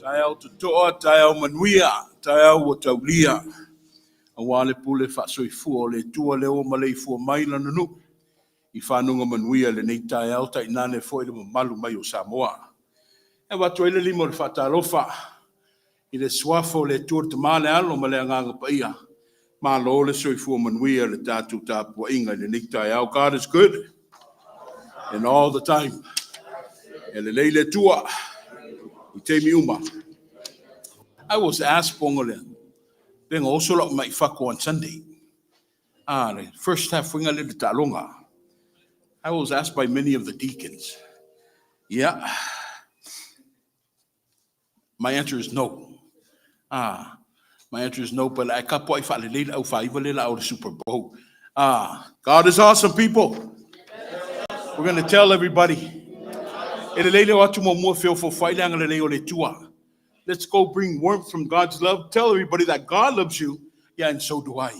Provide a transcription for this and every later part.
Taeao totoa, taeao manuia, taeao ua taulia, aua le pule faasoifua o le Atua lea ua maleifua mai lana nuu i fanuga manuia i lenei taeao, tainane foi le mamalu mai o Samoa. E avatu ai le lima o le faatalofa i le suafa o le Atua le Tama, le Alo ma le Agaga Paia. Malo le soifua manuia i le tatou tapuaiga i lenei taeao. God is good. And all the time. E lelei le Atua i taimi uma. I was asked po ngole pe nga oso lau mai fako on Sunday. Ah, the first half winga le ta'aloga. I was asked by many of the deacons. Yeah. My answer is no. Ah, my answer is no, but I kapo ai whaalelei au whaiva le la o le Super Bowl. Ah, God is awesome, people. We're going to tell everybody. E lelei le o atu muamua feofaofai le agalelei o le Atua. Let's go bring warmth from God's love. Tell everybody that God loves you. Yeah, and so do I.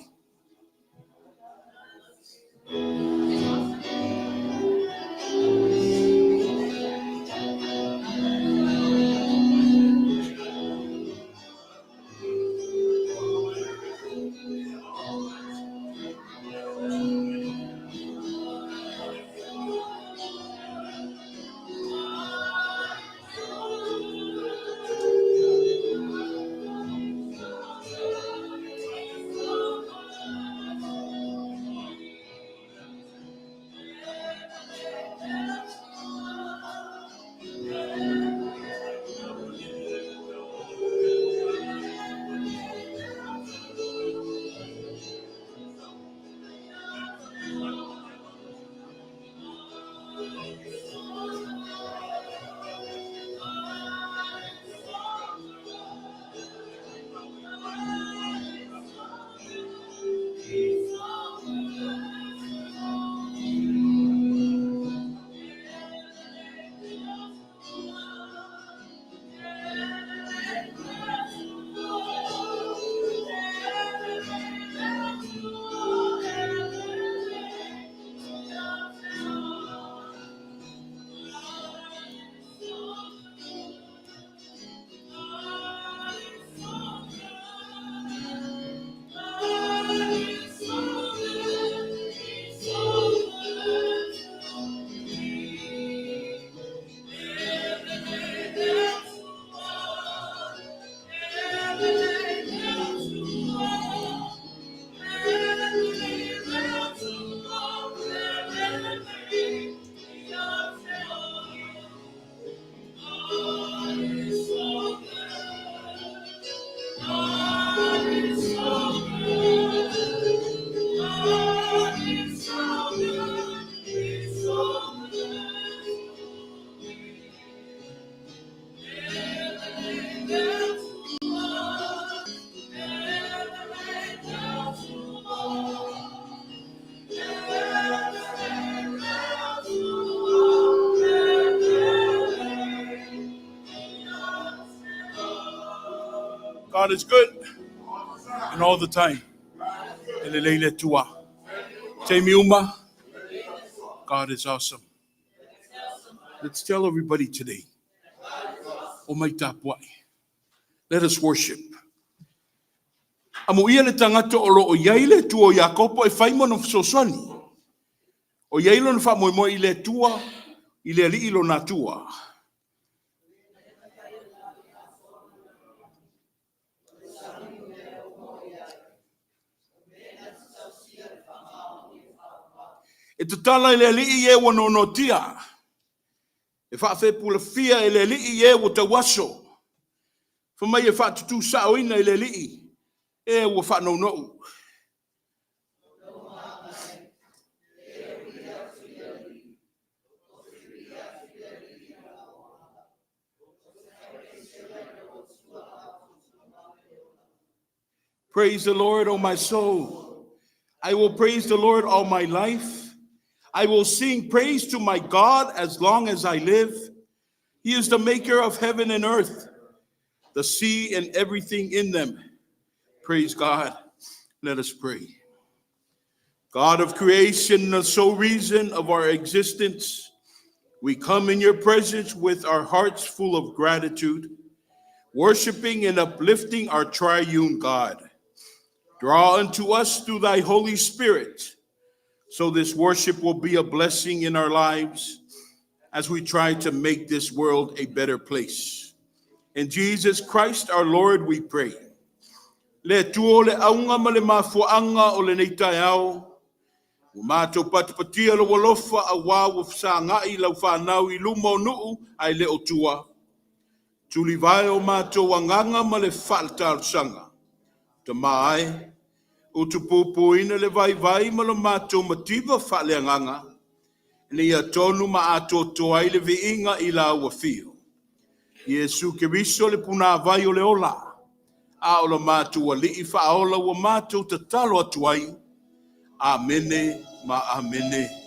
God is good and all the time. E lelei le Atua. Taimi uma. God is awesome. Let's tell everybody today. Omai tapuai. Let us worship. Amuia le tagata o lo o i ai le Atua o Iakopo e fai ma ona fesoasoani. O i ai lona faamoemoe i le Atua, i le Alii lona Atua. E tatala i le Alii e ua nonotia. E faafepulafia e le Alii e ua tauaso. Fai mai e faatutusaoina i le Alii e ua faanounou. Praise the Lord, O my soul. I will praise the Lord all my life. I will sing praise to my God as long as I live. He is the maker of heaven and earth, the sea and everything in them. Praise God. Let us pray. God of creation, the sole reason of our existence, we come in your presence with our hearts full of gratitude, worshiping and uplifting our triune God. Draw unto us through thy Holy Spirit, so this worship will be a blessing in our lives as we try to make this world a better place. In Jesus Christ our Lord we pray. Le Atua o le auga ma le mafuaaga o lenei taeao. Ua matou patipatia lou alofa auā ua fesagai lau fanau i luma o nuu ae le o tua. Tulivae o matou agaga ma le faaletalosaga. Tama e, utupupuina le vaivai ma lo matou mativa faaleagaga, ina ia tonu ma atoatoa ai le viiga i lau afio. Iesu Keriso le punāvai o le ola, a o lo matou Alii faaola ua matou tatalo atu ai. Amene ma Amene.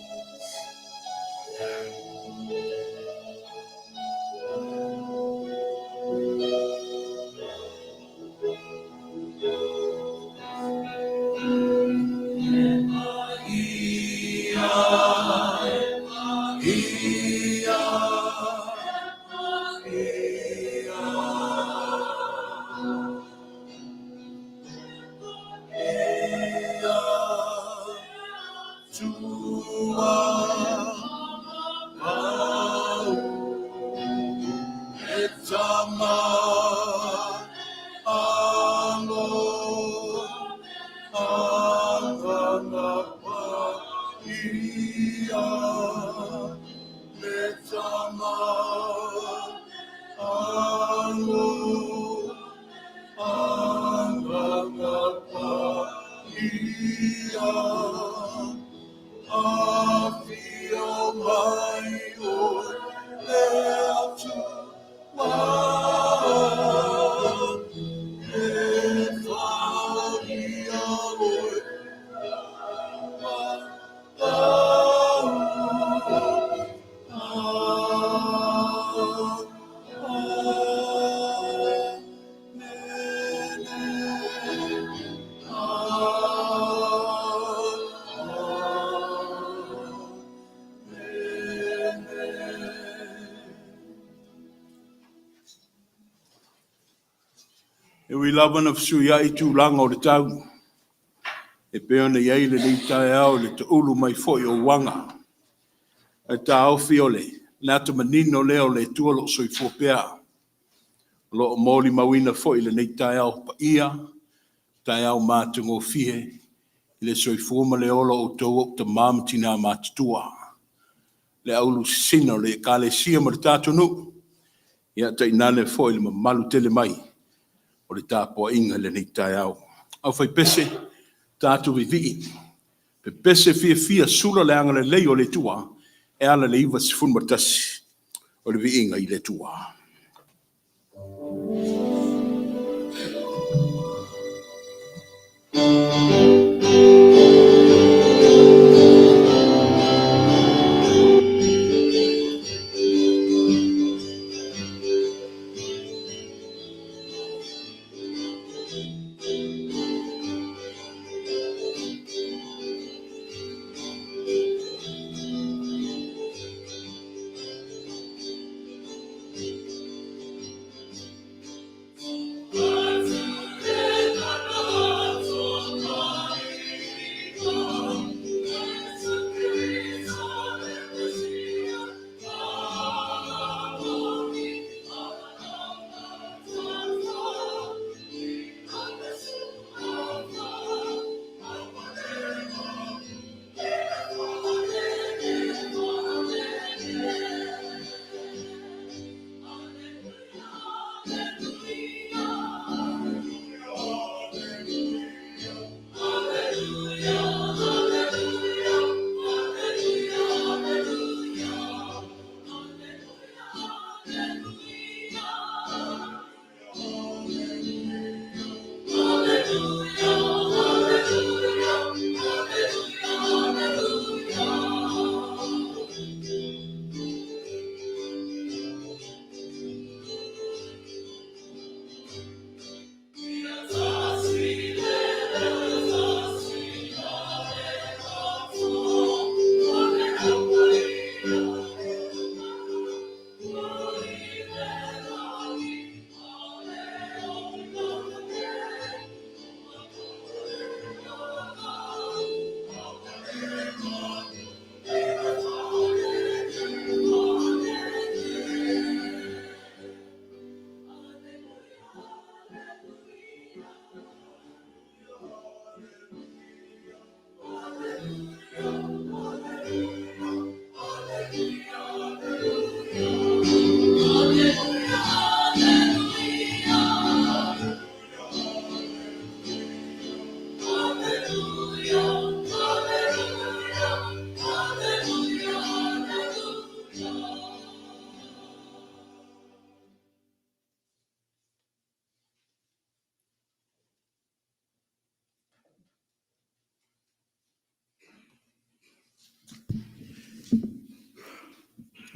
E ui lava na fesuiai tulaga o le tau, e pei ona i ai lenei taeao i le taulu mai foi o uaga, ae taofi o le ata manino lea o le Atua o lo o soifua pea. O lo o molimauina foi lenei taeao paia, taeao matagofie, i le soifua ma le ola o outou ou tama ma tina matutua, le aulusina o le Ekalesia ma le tatou nuu, ia tainane foi le mamalu tele mai o le tapuaiga i lenei taeao. Aufaipese, tatou vivii, pepese fiafia, sula le agalelei o le Atua e ala i le 91 o le viiga i le Atua.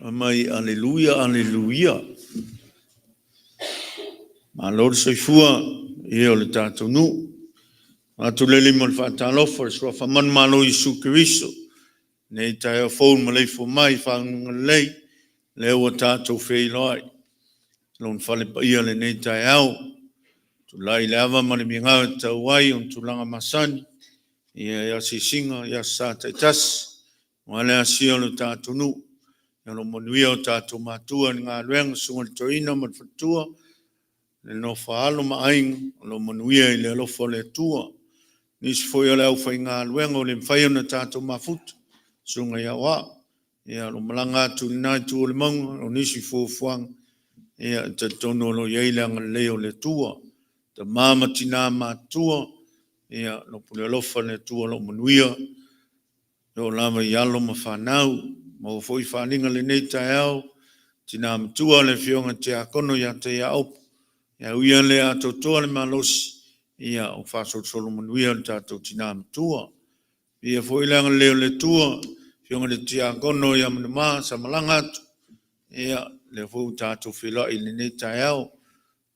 Amai Aleluia, Aleluia. Malo le soifua ia o le tatou nuu. Atu le lima o le faatalofa i le suafa manumalo Iesu Keriso. Nei taeao fou le maleifua mai i faguga lelei, lea ua tatou feiloai. Lona fale paia lenei taeao. Tulai le ava ma le migao e tatau ai ona tulaga masani, ia i asiasiga i aso Sa taitasi, aua le asia o le tatou nuu. Ia o lo o manuia o tatou matua i le galuega, susuga i le toeaina ma le faletua, le nofo a alo ma aiga, o lo o manuia i le alofa o le Atua. Nisi foi o le aufaigaluega ua le mafai ona tatou mafuta, susuga i aoao, ia o lo o malaga atu i lena itu o le mauga, o nisi fuafuaga, ia e talitonu o lo o i ai le agalelei o le Atua. Tama ma tina matutua, ia o lo o pule alofa le Atua o lo o manuia e oo lava i alo ma fanau. Maua foi faaaliga i lenei taeao, tina matua le Afioga i le Tiakono ia Taiaopo, ae ui lava ina le atoatoa le malosi, ia ua faasolosolo manuia le tatou tina matua. Viia foi le agalelei o le Atua i le Afioga i le Tiakono ia Manuma sa malaga atu, ia lea foi ua tatou feiloai i lenei taeao.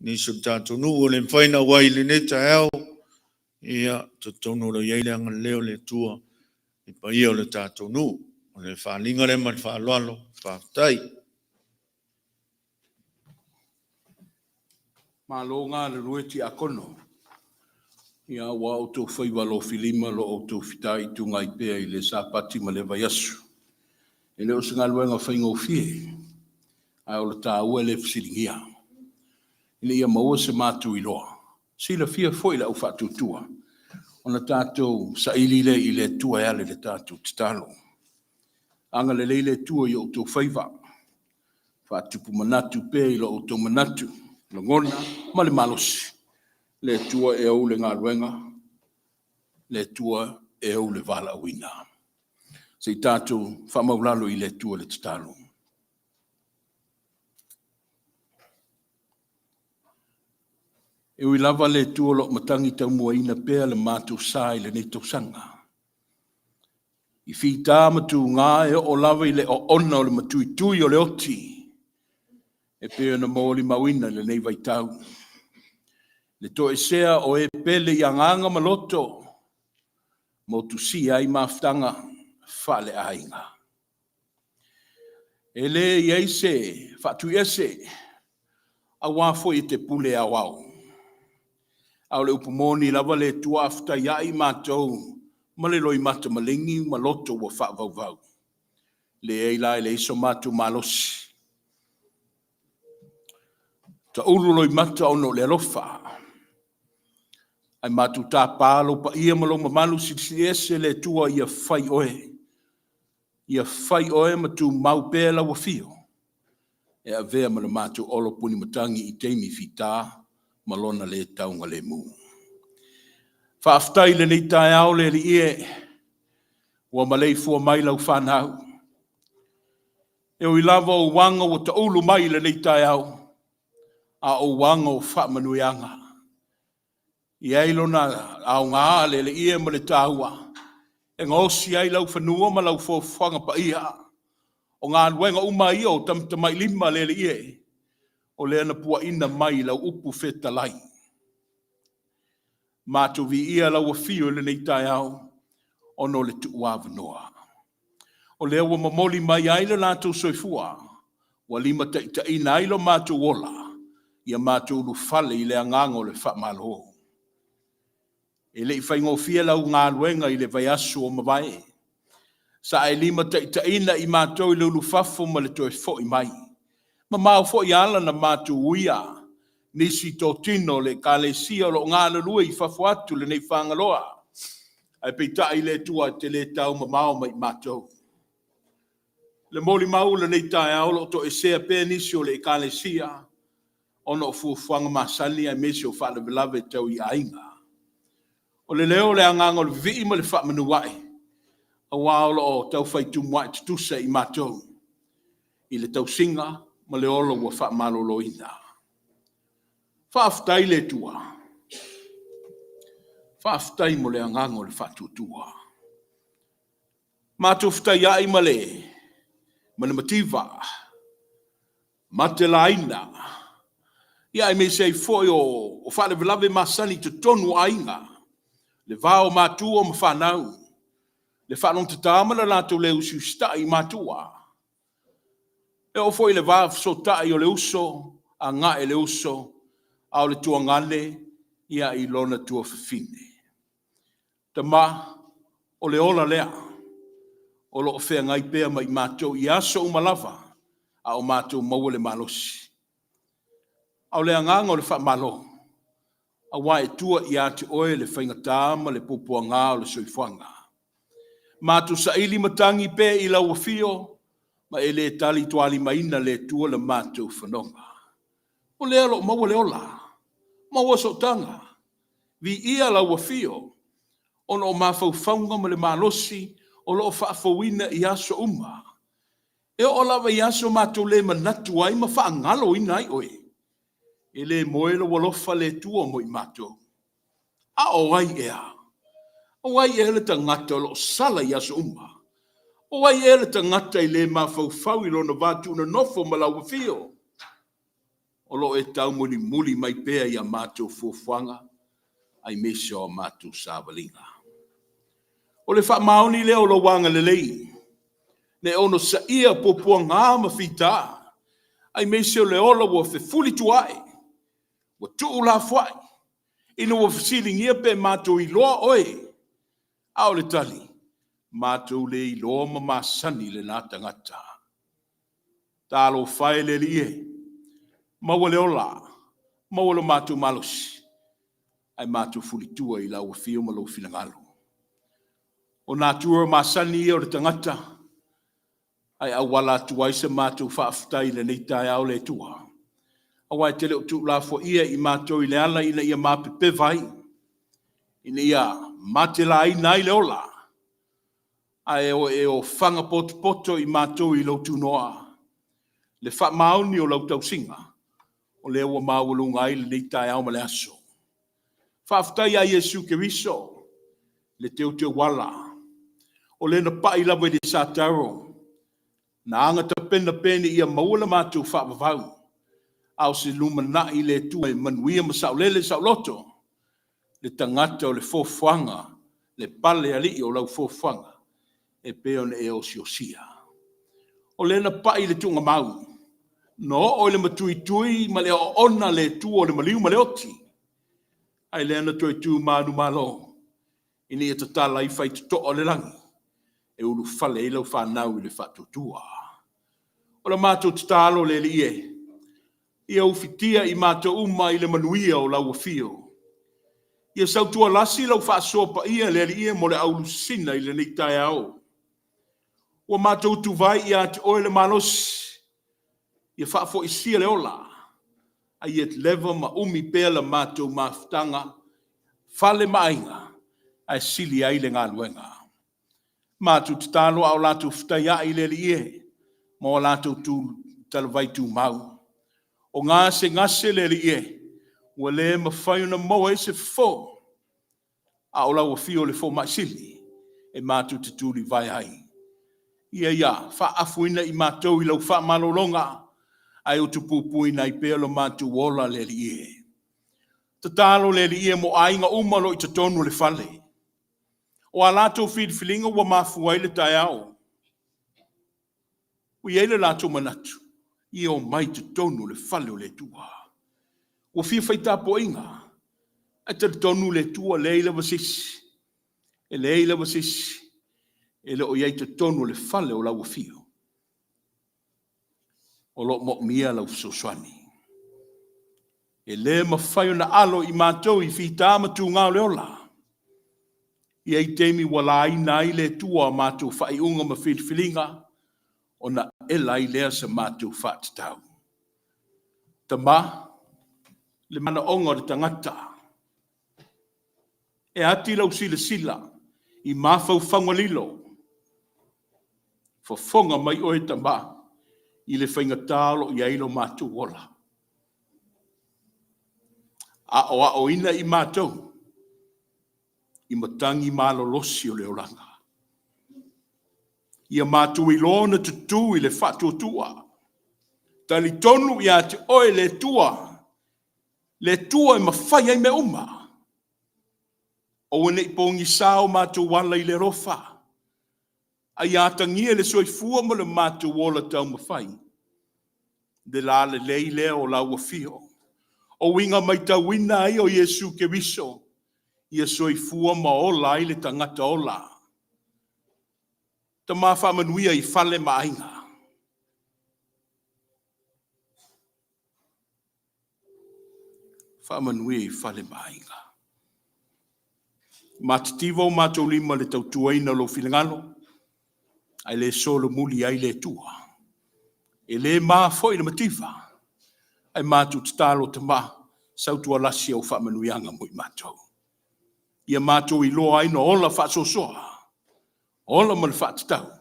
Nisi o le tatou nuu ua le mafai ona auai i lenei taeao, ia talitonu o lo o i ai le agalelei o le Atua i le paia o le tatou nuu. O le faaaliga lea ma le faaaloalo, faafetai. Malo galulue Tiakono, ia aua o outou faiva alofilima o lo o outou fitaituga ai pea i le Sapati ma le vaiaso. E le o se galuega faigofie, ae o le taua e le fesiligia. Ina ia maua se matou iloa, silafia foi e le au faatuatua, ona tatou saili lea i le Atua e ala i le tatou tatalo. Agalelei le Atua i o outou faiva, faatupu manatu pea i lo outou manatu, lagona ma le malosi, le Atua e ou le galuega, le Atua e ou le valaauina. Se i tatou faamaulalo i le Atua le tatalo. E ui lava le Atua o lo o matagi taumuaina pea le matou sa i lenei tausaga, i fita ma tuga e oo lava i le oona o le matuitui o le oti, e pei ona molimauina i lenei vaitau. Le toesea o e pele i agaga ma loto, motusia ai mafutaga faaleaiga. E le i ai se faatuiese, aua foi e te pule aoao. A o le upu moni lava le Atua a fetaiai matou ma le loimata maligi ma loto ua faavauvau. Leai la e leai so matou malosi. Taulu loimata ona o le alofa. Ae matou tapa lou paia ma lou mamalu silisili ese le Atua ia fai oe. Ia fai oe ma tumau pea lau afio e avea ma le matou olo puni matagi i taimi fita ma lona le taugalemu. Faafetai i lenei taeao le Alii e, ua maleifua mai lau fanau. E ui lava o uaga ua taulu mai i lenei taeao, a o uaga o faamanuiaga. E i ai lona aoga le Alii e ma le taua, e gaosi ai lau fanua ma lau foafoaga paia. O galuega uma ia o tamatamailima le Alii e, o lea na puaina mai i lau upu fetalai. Matou viia lau afio i lenei taeao, ona o le tuuavanoa. O lea ua momoli mai ai le latou soifua, ua limataitaiina ai lo matou ola, ia matou ulufale i le agaga o le faamalo. E le i faigofie lau galuega i le vaiaso ua mavae. Sa e limataitaiina i matou i le ulufafo ma le toe foi mai. Mamao foi ala na matou uia, nisi totino o le Ekalesia o lo o galulue i fafo atu i lenei Fagaloa, ae peitai le Atua e te le taumamao ma i matou. Le molimau i lenei taeao o lo o toesea pea nisi o le Ekalesia ona o fuafuaga masani aemaise o faalavelave tau i aiga. O le leo o le agaga o le vivii ma le faamanu ae, aua o lo o taufai tumuai tutusa i matou i le tausiga ma le ola ua faamaloloina. Faafetai le Atua. Faafetai mo le agaga o le faatuatua. Matou fetaiai ma le ma le mativa, matelaina, ia aemaise ai foi o faalavelave masani i totonu o aiga, le va o matua ma fanau, le faalogotata ma le latou le usiusitai i matua. E oo foi i le va fesootai o le uso agai i le uso, a o le tuagane ia i lona tuafafine. Tama, o le ola lea o lo o feagai pea ma i matou i aso uma lava a o matou maua le malosi. A o le agaga o le faamalo, aua e tua ia te oe le faigata ma le puapuaga o le soifuaga. Matou saili matagi pea i lau afio, ma e le talitualimaina le Atua le matou fanoga. O lea o lo o maua le ola, maua sootaga, viia lau afio, ona o mafaufauga ma le malosi o lo o faafouina i aso uma. E oo lava i aso matou le manatu ai ma faagaloina ai oe, e le moe lou alofa le Atua mo i matou. A o ai ea? O ai ea le tagata o lo o sala i aso uma? O ai ea le tagata e le mafaufau i lona va tuunonofo ma lau afio? O lo o e taumolimuli mai pea i a matou fuafuaga aemaise o a matou savaliga. O le faamaoni lea o lou agalelei, le onosaia puapuaga ma fita, aemaise o le ola ua fefulituaai, ua tuulafoai, ina ua fesiligia pe matou iloa oe. A o le tali, matou le iloa ma masani i lena tagata. Talofa e le Alii e, maua le ola, maua lo matou malosi, ae matou fulitua i lau afio ma lou finagalo. O natura masani ia o le tagata, ae auala atu ai se matou faafetai i lenei taeao le Atua. Aua e te le o tuulafoaia i matou i le ala ina ia mapepeva ai, ina ia matelaina ai le ola, ae o e ofaga potopoto i matou i lou tunoa, le faamaoni o lau tausiga, o lea ua maualuga ai lenei taeao ma le aso. Faafetai ia Iesu Keriso, le teuteuala, o le na pai lava i le sataro, na agatapena pea ina ia maua le matou faavavau, a o se lumanai le Atua e manuia ma saolele saoloto, le tagata o le foafoaga, le pale alii o lau foafoaga, e pei ona e osiosia. O lea na pai i le tuugamau, na oo i le matuitui ma le oona le Atua o le maliu ma le oti, ae lea na toe tu manumalo, ina ia tatala ai faitotoa o le lagi, e ulufale ai lau fanau i le faatuatua. O le matou tatalo le Alii e, ia ufitia i matou uma i le manuia o lau afio. Ia sautualasi lau faasoa paia le Alii e mo le aulusina i lenei taeao. Ua matou tuvai ia te oe le malosi, ia faafoisia le ola, a ia leva ma umi pea la matou mafutaga, fale ma aiga, ae sili ai le galuega. Matou tatalo a o latou fetaiai le Alii e, ma o latou talavai tumau. O gasegase le Alii e, ua le mafai ona maua ai se fofo, a o lau afio le fomai sili e matou te tulivae ai. Ia ia faaafuina i matou i lau faamalologa, ae utupupuina ai pea lo matou ola le Alii e. Tatalo le Alii e mo aiga uma o lo o i totonu o le fale. O a latou filifiliga ua mafua ai le taeao. Ua i ai le latou manatu, ia omai i totonu o le fale o le Atua. Ua fia fai tapuaiga, ae talitonu le Atua, e leai lava se isi, e leai lava se isi e le o i ai i totonu o le fale o lau afio. O lo o moomia lau fesoasoani. E le mafai ona alo i matou i fita ma tuga o le ola. E i ai taimi ua laina ai le Atua a matou faaiuga ma filifiliga, ona ela ai lea sa matou faatatau. Tama, le manaoga o le tagata, e ati lau silasila i mafaufauga lilo, fofoga mai oe Tama i le faigata o lo o i ai lo matou ola. Aoaoina i matou i matagi malolosi o le olaga. Ia matou iloa ona tutū i le faatuatua. Talitonu ia te oe le Atua, le Atua e mafai ai mea uma. Aua ne i pogisa o matou ala i le alofa, a ia atagia le soifua ma le matou ola taumafai, le lalelei lea o lau afio. O uiga matauina ai o Iesu Keriso, ia soifua ma ola ai le tagata ola. Tama faamanuia i fale ma aiga. Faamanuia i fale ma aiga. Matitiva o matou lima i le tautuaina o lou finagalo, ae le solomuli ai le Atua. E le ma foi le mativa, ae matou tatalo Tama, sautualasi au faamanuiaga mo i matou. Ia matou iloa ai na ola faasoasoa, ola ma le faatatau,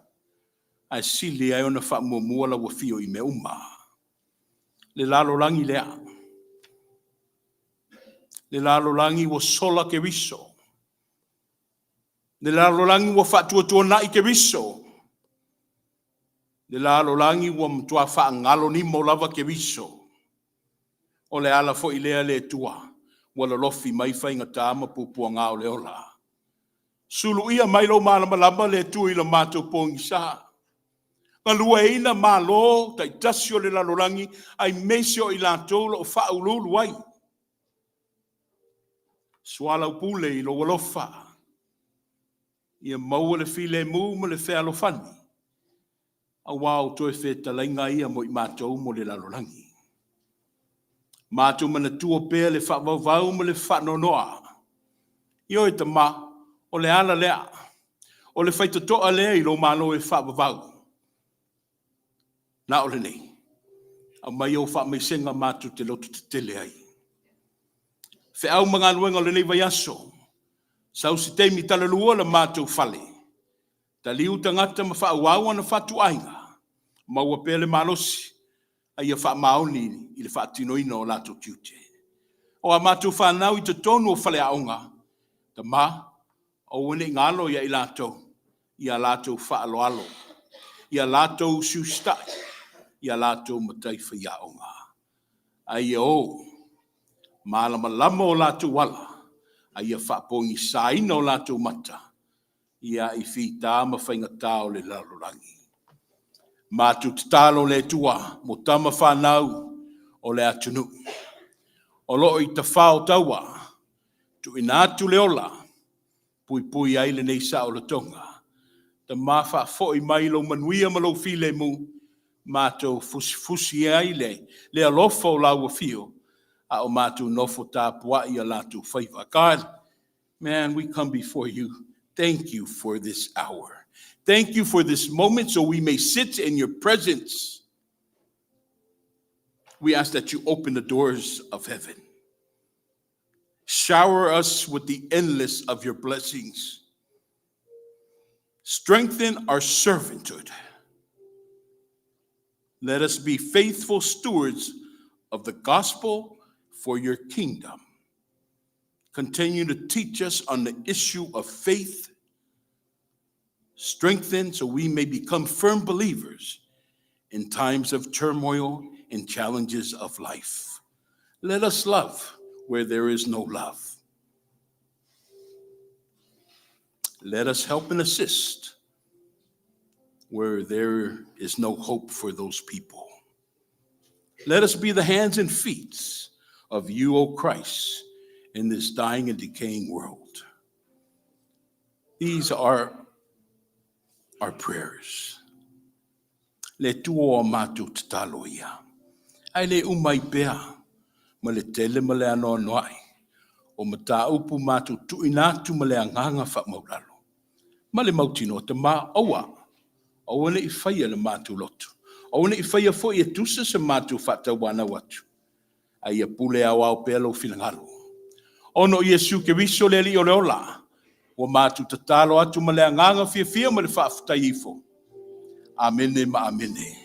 ae sili ai ona faamuamua lau afio i mea uma. Le lalolagi lea, le lalolagi ua sola Keriso, le lalolagi ua faatuatuanai Keriso, le lalolagi ua matua faagalo nimo lava Keriso. O le ala foi lea le Atua, ua lolofi mai faigata ma puapuaga o le ola. Suluia mai lou malamalama le Atua i le matou pogisa. Galueaiina malo taitasi o le lalolagi, aemaise o i latou o lo o faauluulu ai. Soalaupule i lou alofa, ia maua le filemu ma le fealofani, aua o toe fetalaiga ia mo i matou mo le lalolagi. Matou manatua pea le faavauvau ma le faanoanoa. Ioe Tama, o le ala lea, o le faitotoa lea i lou malo e faavavau. Na o lenei, aumai au faamaisega matou te loto tetele ai. Feau ma galuega o lenei vaiaso, sau se taimi talalua le matou fale, taliu tagata ma faaauau ona fatuaiga, maua pea le malosi, a ia faamaoni i le faatinoina o latou tiute. O a matou whanau i totonu o faleaoga, Tama, aua ne i galo ia i latou, ia latou faaaloalo, ia latou usiusitai, ia latou matai faiaoga. A ia o, malamalama o latou ala, a ia faapogisaina o latou mata, ia i fita ma faigata o le lalolagi. Matou tatalo le Atua, mo tama whanau o le atunuu. O loo i tafao taua, tuuina atu le ola, puipui ai lenei saolotoga. Tama faafoi mai lou manuia ma lou filemu, matou fusifusi ai le alofa o lau afio, a o matou nofo tapuai ia latou faiva. God, man, we come before you. Thank you for this hour. Thank you for this moment so we may sit in your presence. We ask that you open the doors of heaven. Shower us with the endless of your blessings. Strengthen our servanthood. Let us be faithful stewards of the gospel for your kingdom. Continue to teach us on the issue of faith. Strengthen so we may become firm believers in times of turmoil and challenges of life. Let us love where there is no love. Let us help and assist where there is no hope for those people. Let us be the hands and feet of you, O Christ, in this dying and decaying world. These are our prayers. Le Atua o matou tatalo ia. Ae le uma ai pea ma le tele ma le anoanoai o mataupu matou tuuina atu ma le agaga faamaulalo. Ma le mautinoa Tama, aua, aua ne i faia le matou loto. Aua ne i faia foi e tusa se matou faatauanau atu. A ia pule aoao pea lou finagalo. Ona o Iesu Keriso le Alii o le ola, ua matou tatalo atu ma le agaga fiafia ma le faafetai ifo. Amene ma amene.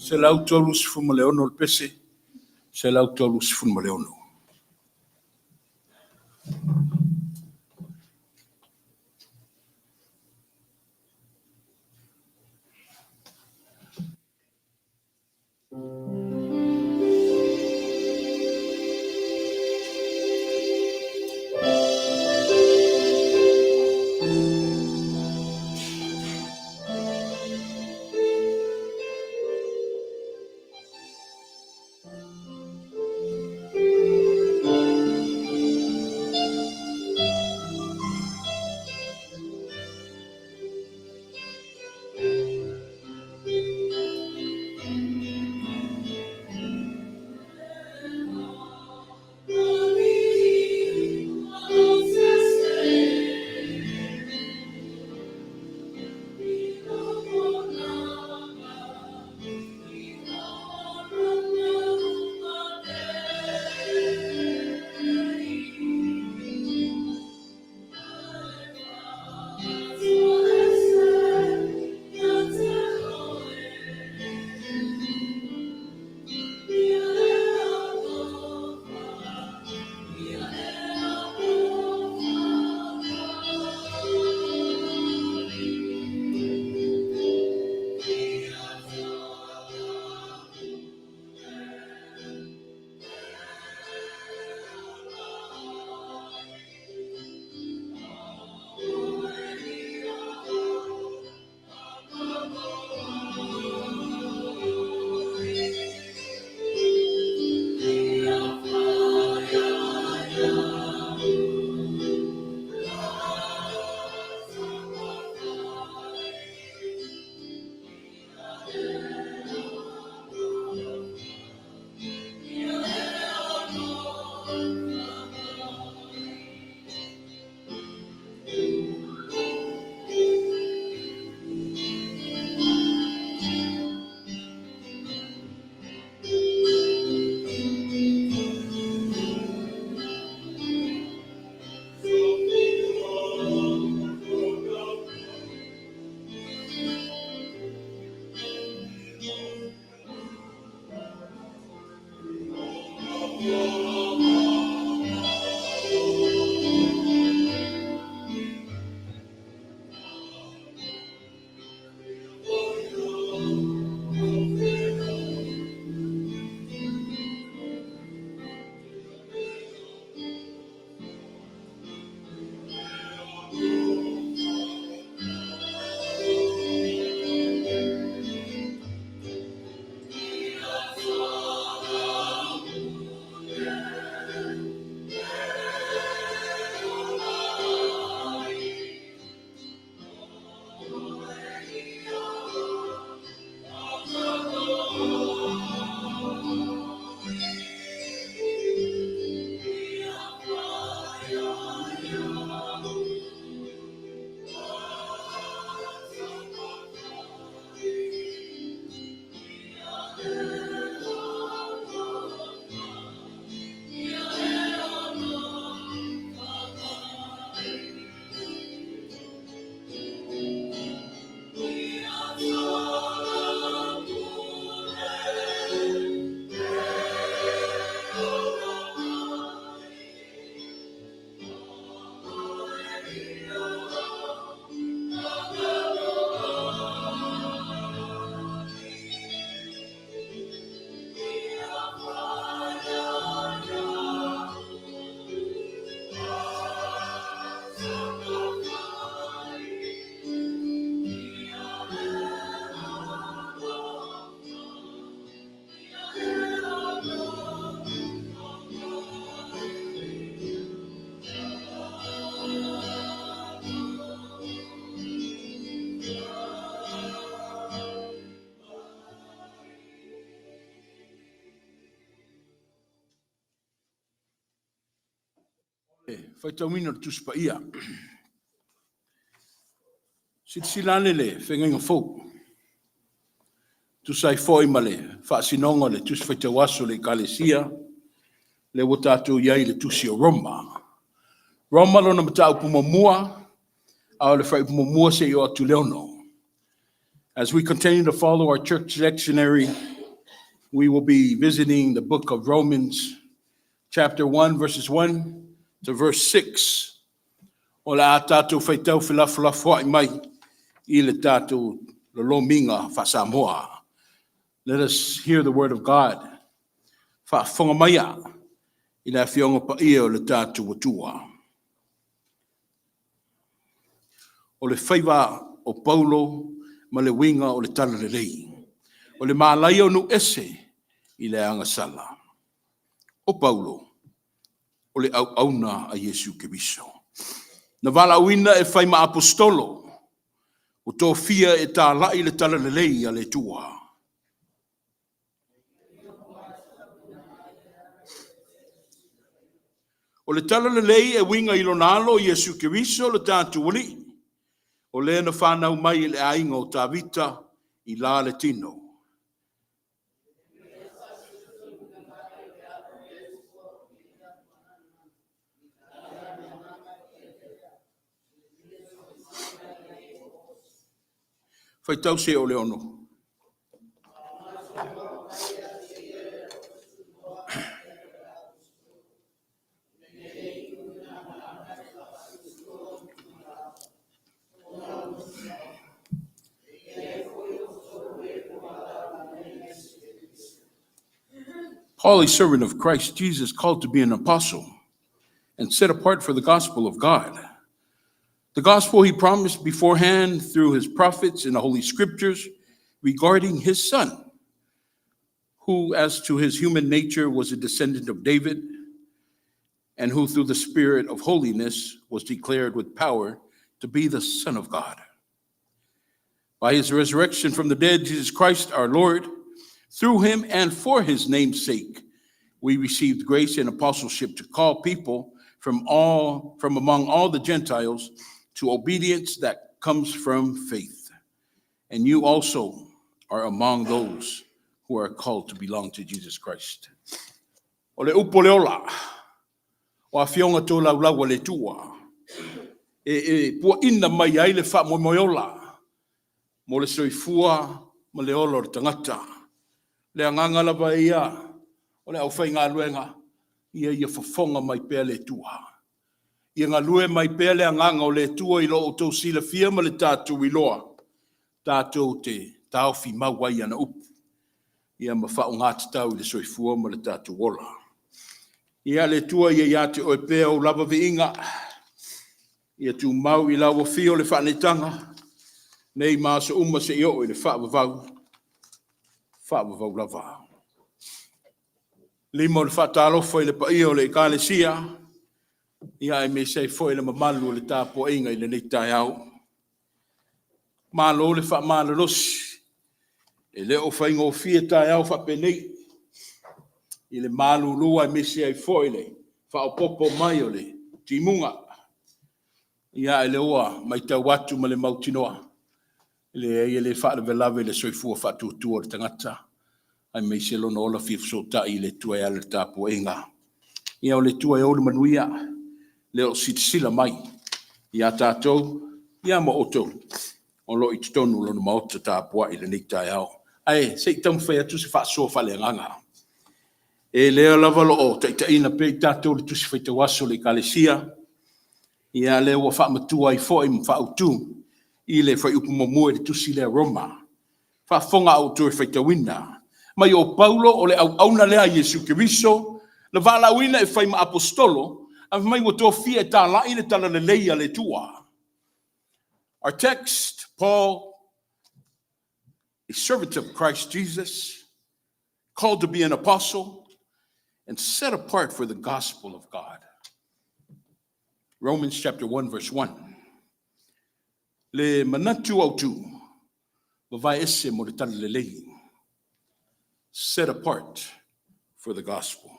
136 le pese, 136. Faitauina o le Tusi Paia. Silasila ane le feagaiga fou. Tusa ai foi ma le faasinoga o le Tusi Faitau Aso a le Ekalesia, lea ua tatou i ai i le Tusi o Roma. Roma lona mataupu muamua, a o le fuaiupu muamua seia oo atu i le 6. As we continue to follow our church lectionary We will be visiting the book of Romans, chapter 1, verses 1 to verse 6. O le a tātou faitau felafolafoai mai i le tātou lolomiga faa-Samoa. Let us hear the word of God. Faafofoga maia i le Afioga Paia o le tātou Atua. O le faiva o Paulo ma le uiga o le Talalelei. O le malaia o nuu ese i le agasala. O Paulo, o le auauna a Iesu Keriso. Na valaauina e fai ma aposetolo, ua tofia e talai le Talalelei a le Atua. O le Talalelei e uiga i lona alo Iesu Keriso le tatou Alii, o le na fanau mai i le aiga o Tavita i la le tino. Faitau se o le ono. Paul, a servant of Christ Jesus, called to be an apostle and set apart for the gospel of God. The gospel he promised beforehand through his prophets in the Holy Scriptures regarding his son, who, as to his human nature, was a descendant of David, and who through the Spirit of holiness was declared with power to be the Son of God. By his resurrection from the dead, Jesus Christ our Lord, through him and for his name's sake, we received grace and apostleship to call people from among all the Gentiles to obedience that comes from faith. And you also are among those who are called to belong to Jesus Christ. O le upu o le ola, o afioga tolaulau a le Atua, e puaina mai ai le faamoemoe ola, mo le soifua ma le ola o le tagata. Le agaga lava ia o le aufaigaluega, ia fofoga mai pea le Atua. Ia galue mai pea le agaga o le Atua i lo outou silafia ma le tatou iloa, tatou te taofi mau ai ana upu, ia ma faaaogatatau i le soifua ma le tatou ola. Ia le Atua ia ia te oe pea ou lava viiga, ia tumau i lau afio le faaneetaga, nei ma aso uma seia oo i le faavavau, faavavau lava. Lima o le faatalofa i le paia o le Ekalesia, ia aemaise ai foi le mamalu o le tapuaiga i lenei taeao. Malo le faamalolosi, e le o faigofie taeao faapenei, i le malulu aemaise ai foi le faaopoopo mai o le timuga. Ia ae lea ua matau atu ma le mautinoa, leai e le faalavelave le soifua faatuatua o le tagata, aemaise lona ola fia fesootai i le Atua e ala i le tapuaiga. Ia o le Atua e ou le manuia, lea o silasila mai ia tatou, ia ma outou, o lo o i totonu o lona maota tapuai i lenei taeao. Ae se i taumafai atu se faasoa faaleagaga. E lea lava lo o taitaiina pea i tatou le Tusi Faitau Aso o le Ekalesia, ia lea ua faamatua ai foi ma faautu i le fuaiupu muamua i le tusi lea Roma. Faafofoga a outou e faitauina. Mai o Paulo o le auauna lea a Iesu Keriso, na valaauina e fai ma aposetolo, ae fai mai ua tofia e talai le talalelei a le Atua. Our text, Paul, a servant of Christ Jesus, called to be an apostle and set apart for the gospel of God. Romans chapter 1 verse 1. Le manatu autu, vavae ese mo le talalelei. Set apart for the gospel.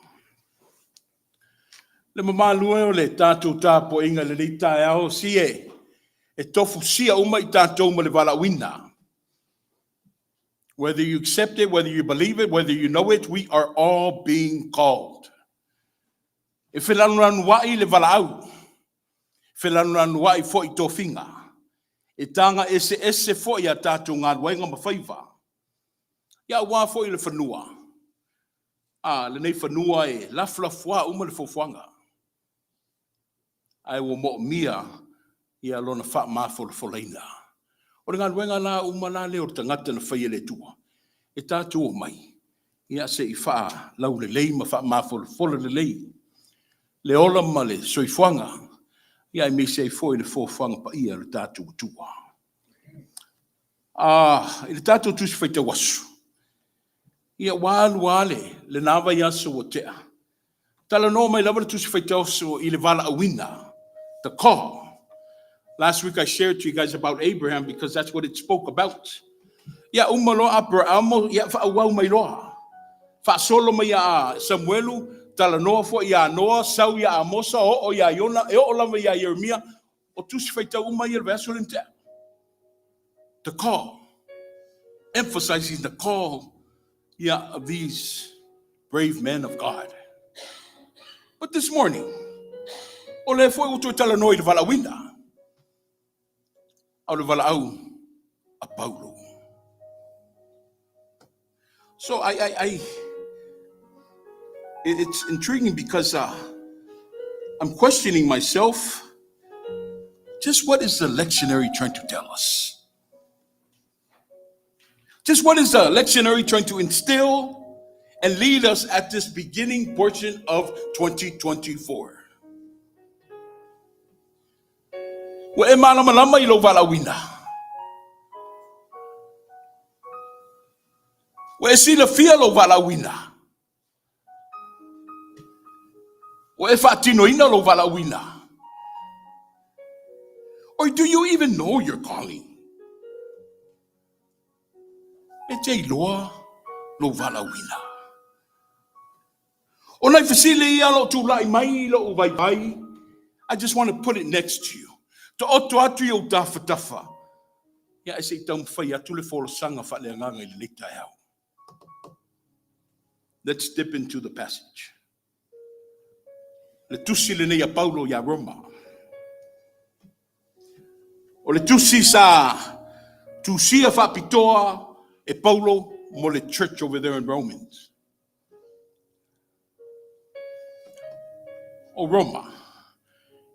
Le mamalu e o le tatou tapuaiga i lenei taeao, si e tofusia uma i tatou ma le valaauina. Whether you accept it, whether you believe it, whether you know it, we are all being called. E felanulanuai le valaau, felanulanuai foi tofiga. E taga eseese foi a tatou galuega ma faiva. Ia aua foi le fanua. A lenei fanua e lafulafuā uma le fuafuaga, ae ua moomia ia lona faamafolafolaina. O le galuega la uma la lea o le tagata na faia e le Atua, e tatou omai, ia se i faalaulelei ma faamafolafola lelei le ola ma le soifuaga, ia aemaise ai foi le foafoaga paia a lo tatou Atua. I le tatou Tusi Faitau Aso, ia ua alu lava lena vaiaso ua tea, talanoa mai lava le Tusi Faitau Aso i le valaauina, the call. Last week I shared to you guys about Abraham because that's what it spoke about. Ia uma loa Aperamo, ia faaauau mai loa. Faasolo mai ia Samuelu, talanoa foi ia Noa, sau ia Amosa, oo ia Iona, e oo lava ia Ieremia, o Tusi Faitau uma ia i le vaiaso lea na tea. The call. Emphasizing the call, yeah, of these brave men of God. But this morning, o lea foi ua toe talanoa i le valaauina. A o le valaau a Paulo. So it's intriguing because I'm questioning myself. Just what is the lectionary trying to tell us? Just what is the lectionary trying to instill and lead us at this beginning portion of 2024? Ua e malamalama i lou valaauina? Ua e silafia lou valaauina? Ua e faatinoina lou valaauina? Or do you even know your calling? E te iloa lou valaauina? O nai fesili ia o lo o tulai mai i lou vaivai, I just want to put it next to you. Taoto atu i ou tafatafa, ia ae se i taumafai atu le folasaga faaleagaga i lenei taeao. Let's dip into the passage. Le tusi lenei a Paulo iā Roma. O le tusi sa tusia faapitoa e Paulo mo le church over there in Romans. O Roma,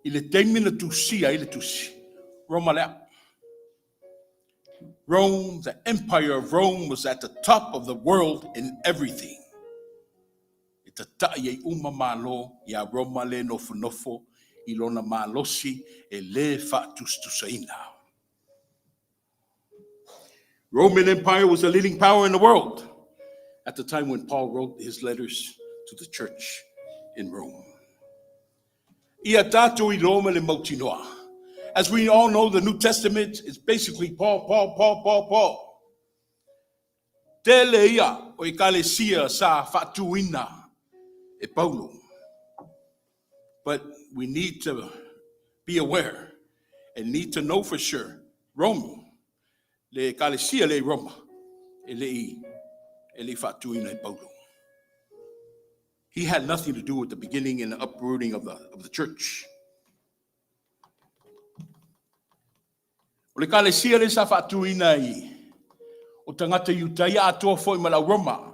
i le taimi na tusia ai le tusi, Roma lea. Rome, the empire of Rome was at the top of the world in everything. E tata'i ai uma Malo iā Roma le nofonofo i lona malosi e lē faatusatusaina. Roman Empire was the leading power in the world at the time when Paul wrote his letters to the church in Rome. Ia tatou iloa ma le mautinoa. As we all know, the New Testament is basically Paul, Paul, Paul, Paul, Paul. Tele ia o ekalesia sa faatuina e Paulo. But we need to be aware and need to know for sure, Rome, le ekalesia lea i Roma, e le i faatuina e Paulo. He had nothing to do with the beginning and the uprooting of the church. O le ekalesia lea sa faatuina i o tagata Iutaia atoa foi ma le au Roma.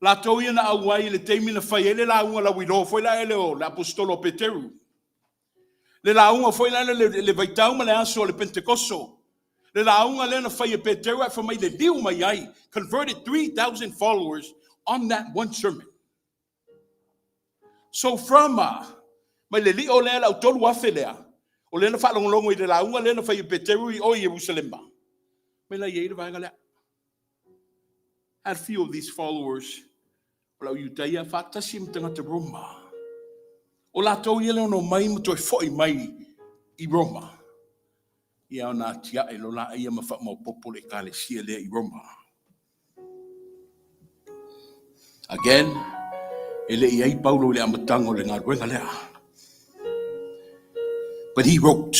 Latou ia na auai i le taimi na fai ai le lauga lauiloa foi la ele o le aposetolo o Peteru. Le lauga foi la le vaitau ma le aso o le Pentekoso. Le lauga lea na fai e Peteru ae fai mai le liu mai ai, converted 3,000 followers on that one sermon. So from mai le lio lea le au 3,000 lea, o lea na faalogologo i le lauga lea na fai e Peteru i o i Ierusalema. Mai la i ai le vaega lea. Had few of these followers o le au Iutaia faatasi ma tagata Roma. O latou ia lea ono omai ma toe foi mai i Roma. Ia ona atiae loa laia ma faamaopoopo le ekalesia lea i Roma. Again, e le i ai Paulo i le amataga o le galuega lea. But he wrote.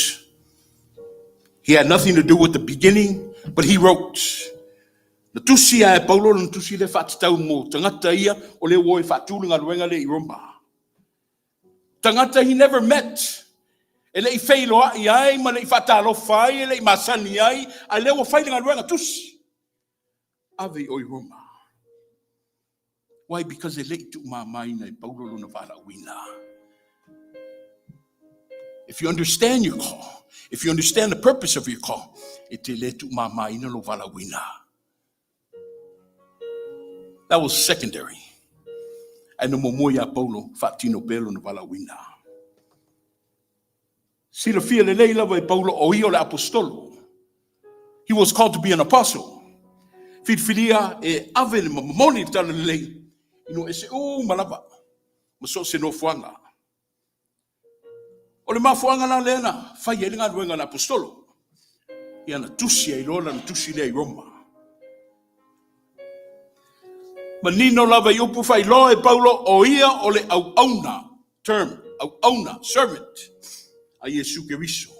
He had nothing to do with the beginning, but he wrote. Na tusi a e Paulo na tusi lea faatatau mo tagata ia o lea ua o e faatu le galuega lea i Roma. Tagata he never met. E le i feiloai ai ma le i faatalofa ai, e le i masani ai, a lea ua fai le galuega tusi. Ave i o i Roma. Why? Because e le i tuumamaina e Paulo lona valaauina. If you understand your call, if you understand the purpose of your call, e te le tuumamaina lo valaauina. That was secondary. Ae na muamua ia Paulo faatino pea lona valaauina. Silafia lelei lava e Paulo o ia o le aposetolo. He was called to be an apostle. Filifilia e ave le momoli le talalelei i nuu ese uma lava ma so o se nofoaga. O le mafuaaga la lea na fai ai le galuega a le aposetolo. Ia na tusi ai loa lana tusi lea i Roma. Manino lava i upu faailoa e Paulo o ia o le auauna, term, auauna, servant, a Iesu Keriso.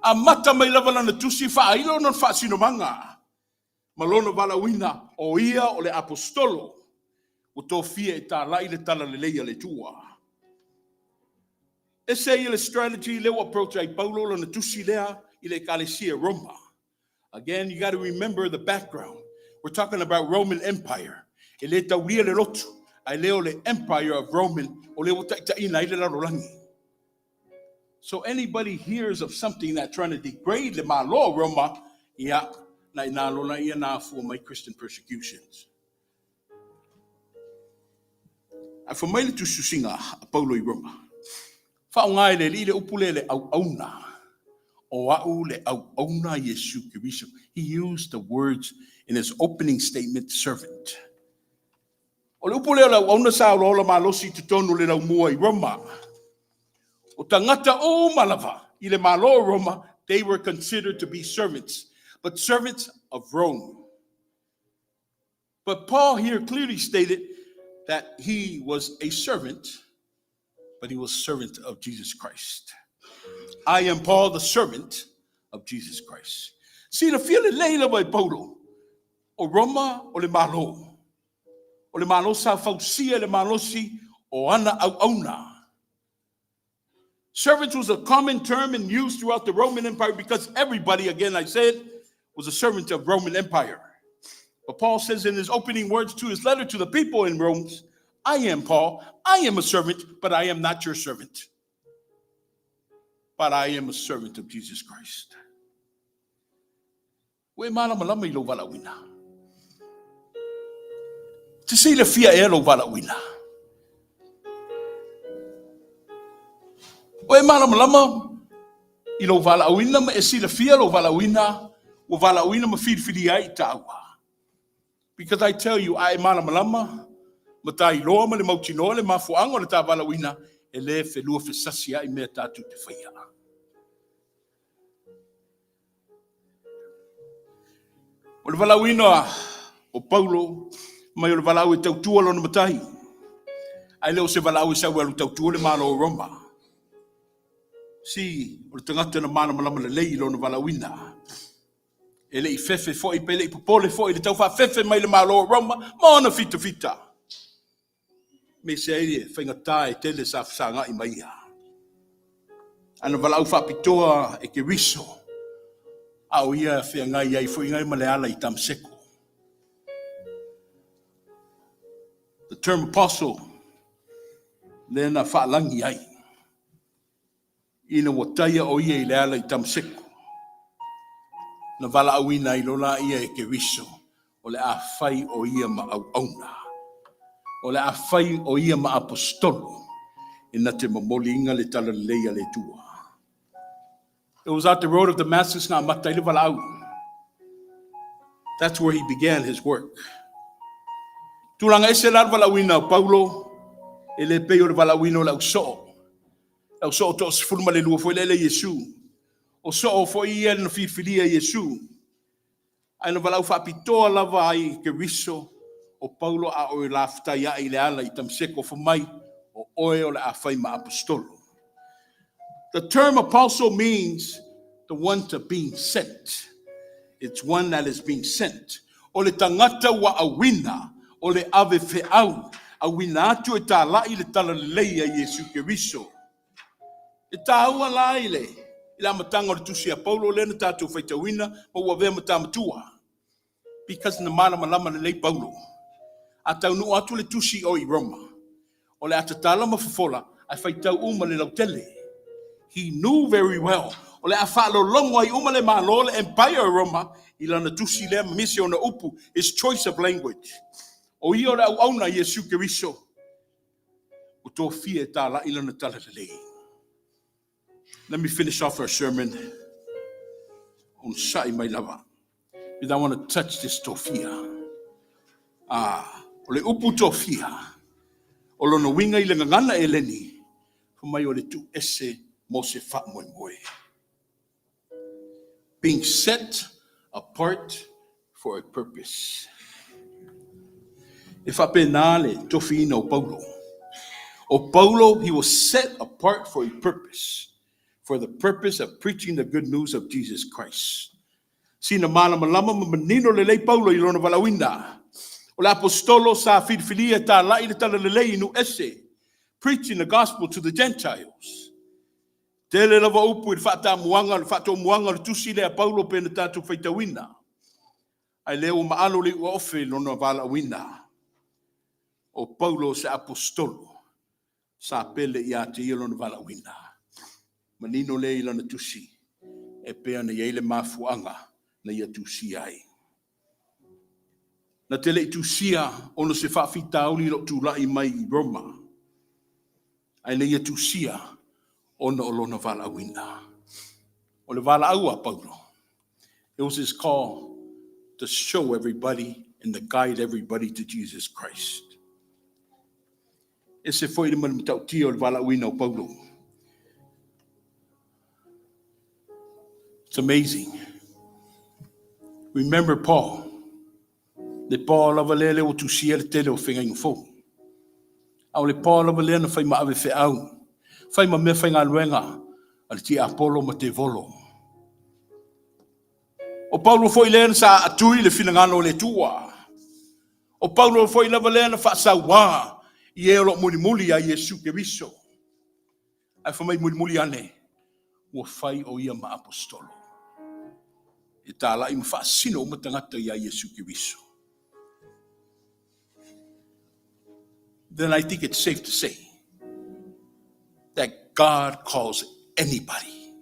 Amata mai lava lana tusi faailo lona faasinomaga ma lona valaauina o ia o le aposetolo ua tofia e talai le talalelei a le Atua. Ese ia le strategy lea ua approach ai Paulo lana tusi lea i le ekalesia Roma. Again, you got to remember the background. We're talking about Roman Empire. E le taulia le lotu, ae le o le Empire of Roman, o lea ua taitaiina ai le lalolagi. So anybody hears of something that trying to degrade le Malo o Roma, ia, na ina lola ia na afua mai Christian persecutions. Ae fai mai le tusitusiga a Paulo i Roma, Faaaoga e le Alii le upu lea le auauna, o au le auauna a Iesu Keriso. He used the words in his opening statement, servant. O le upu lea o le auauna sa olaola malosi i totonu o le laumua i Roma. O tagata uma lava i le Malo o Roma, they were considered to be servants, but servants of Rome. But Paul here clearly stated that he was a servant, but he was servant of Jesus Christ. I am Paul, the servant of Jesus Christ. Silafia lelei lava e Paulo, o Roma o le Malo. O le Malo sa fausia e le malosi o ana auauna. Servants was a common term in use throughout the Roman Empire because everybody, again I said, was a servant of Roman Empire. But Paul says in his opening words to his letter to the people in Rome, I am Paul, I am a servant, but I am not your servant. But I am a servant of Jesus Christ. Ua e malamalama i lou valaauina. Te silafia ea lou valaauina. Ua e malamalama i lou valaauina ma e silafia lou valaauina, ua valaauina ma filifilia ai i tāua. Because I tell you, a e malamalama ma ta iloa ma le mautinoa le mafuaaga o le ta valaauina, e le felua fesasi ai mea tatou te faia. O le valaauina o Paulo mai o le valaau e tautua lona matai, ae le o se valaau e sau e alu tautua le Malo o Roma. Si, o le tagata na malamalama lelei i lona valaauina. E le i fefe foi pe le i popole foi i le taufaafefe mai le Malo o Roma ma ona fitafita. Me se ai e faigata e tele sa fesagai ma ia. Ae na valaau faapitoa e Keriso, a o ia feagai ai foi ngai ma le ala i Tamaseko. The term apostle, lea na faalagi ai, ina ua taia o ia i le ala i Tamaseko, na valaauina ai loa ia e Keriso, o le a fai o ia ma auauna, o le a fai o ia ma aposetolo, e na te momoliina le talalelei a le Atua. It was at the road of Damascus na amata ai le valaau. That's where he began his work. Tulaga ese la le valaauina o Paulo, e le pei o le valaauina o le ausoo. Le ausoo 12 foi lea le Iesu. O soo foi ia na filifilia Iesu. Ae na valaau faapitoa lava ai i Keriso o Paulo a o e lafetai ae i le ala i Tamaseko fai mai, o oe o le a fai ma aposetolo. The term apostle means the one to being sent. It's one that is being sent. O le tagata ua auina, o le ave feau, auina atu e talai le talalelei a Iesu Keriso. E tāua la i le i le amataga o le tusi a Paulo lea na tatou faitauina ma ua avea ma ta matua. Because na malamalama lelei Paulo. A taunuu atu le tusi i o i Roma, o le a tatala ma fofola ae faitau uma i le lautele. He knew very well o le a faalologo ai uma le Malo, le Empire o Roma i lana tusi lea ma nisi o ona upu, his choice of language. O ia o le auauna a Iesu Keriso ua tofia e talai lana talalelei. Let me finish off our sermon. Onosai mai lava. Because I want to touch this tofia. Ah, o le upu tofia, o lona uiga i le gagana Eleni, fai mai o le tuu ese mo se faamoemoe. Being set apart for a purpose. E faapena le tofiina o Paulo. O Paulo, he was set apart for a purpose. For the purpose of preaching the good news of Jesus Christ. Sina malamalama ma manino lelei Paulo i lona valaauina. O le aposetolo sa filifilia e talai le talalelei i nuu ese, preaching the gospel to the Gentiles. Tele lava upu i le faatamuaga, le faatomuaga o le tusi lea a Paulo pei ona tatou faitauina. Ae lea ua maalo le iuaofe i lona valaauina. O Paulo o se aposetolo sa pele ia te ia lona valaauina. Manino lea i lana tusi e pei ona i ai le mafuaaga na ia tusia ai. Na te le i tusia ona o se faafitauli i lou tulai mai i Roma, ae na ia tusia ona o lona valaauina. O le valaau a Paulo, it was his call to show everybody and to guide everybody to Jesus Christ. Ese foi le matautia o le valaauina o Paulo. It's amazing. Remember Paul. Le Paul lava lea lea ua tusia le tele o feagaiga fou. A o le Paul lava lea na fai ma ave feau, fai ma mea faigaluega a le tiapolo ma tevolo. O Paulo foi lea na sa atui le finagalo o le Atua. O Paulo foi lava lea na faasauā i e o lo o mulimuli ia Iesu Keriso. Ae fai mai mulimuli ane, ua fai o ia ma aposetolo. E talai ma faasino uma tagata ia Iesu Keriso. Then I think it's safe to say that God calls anybody.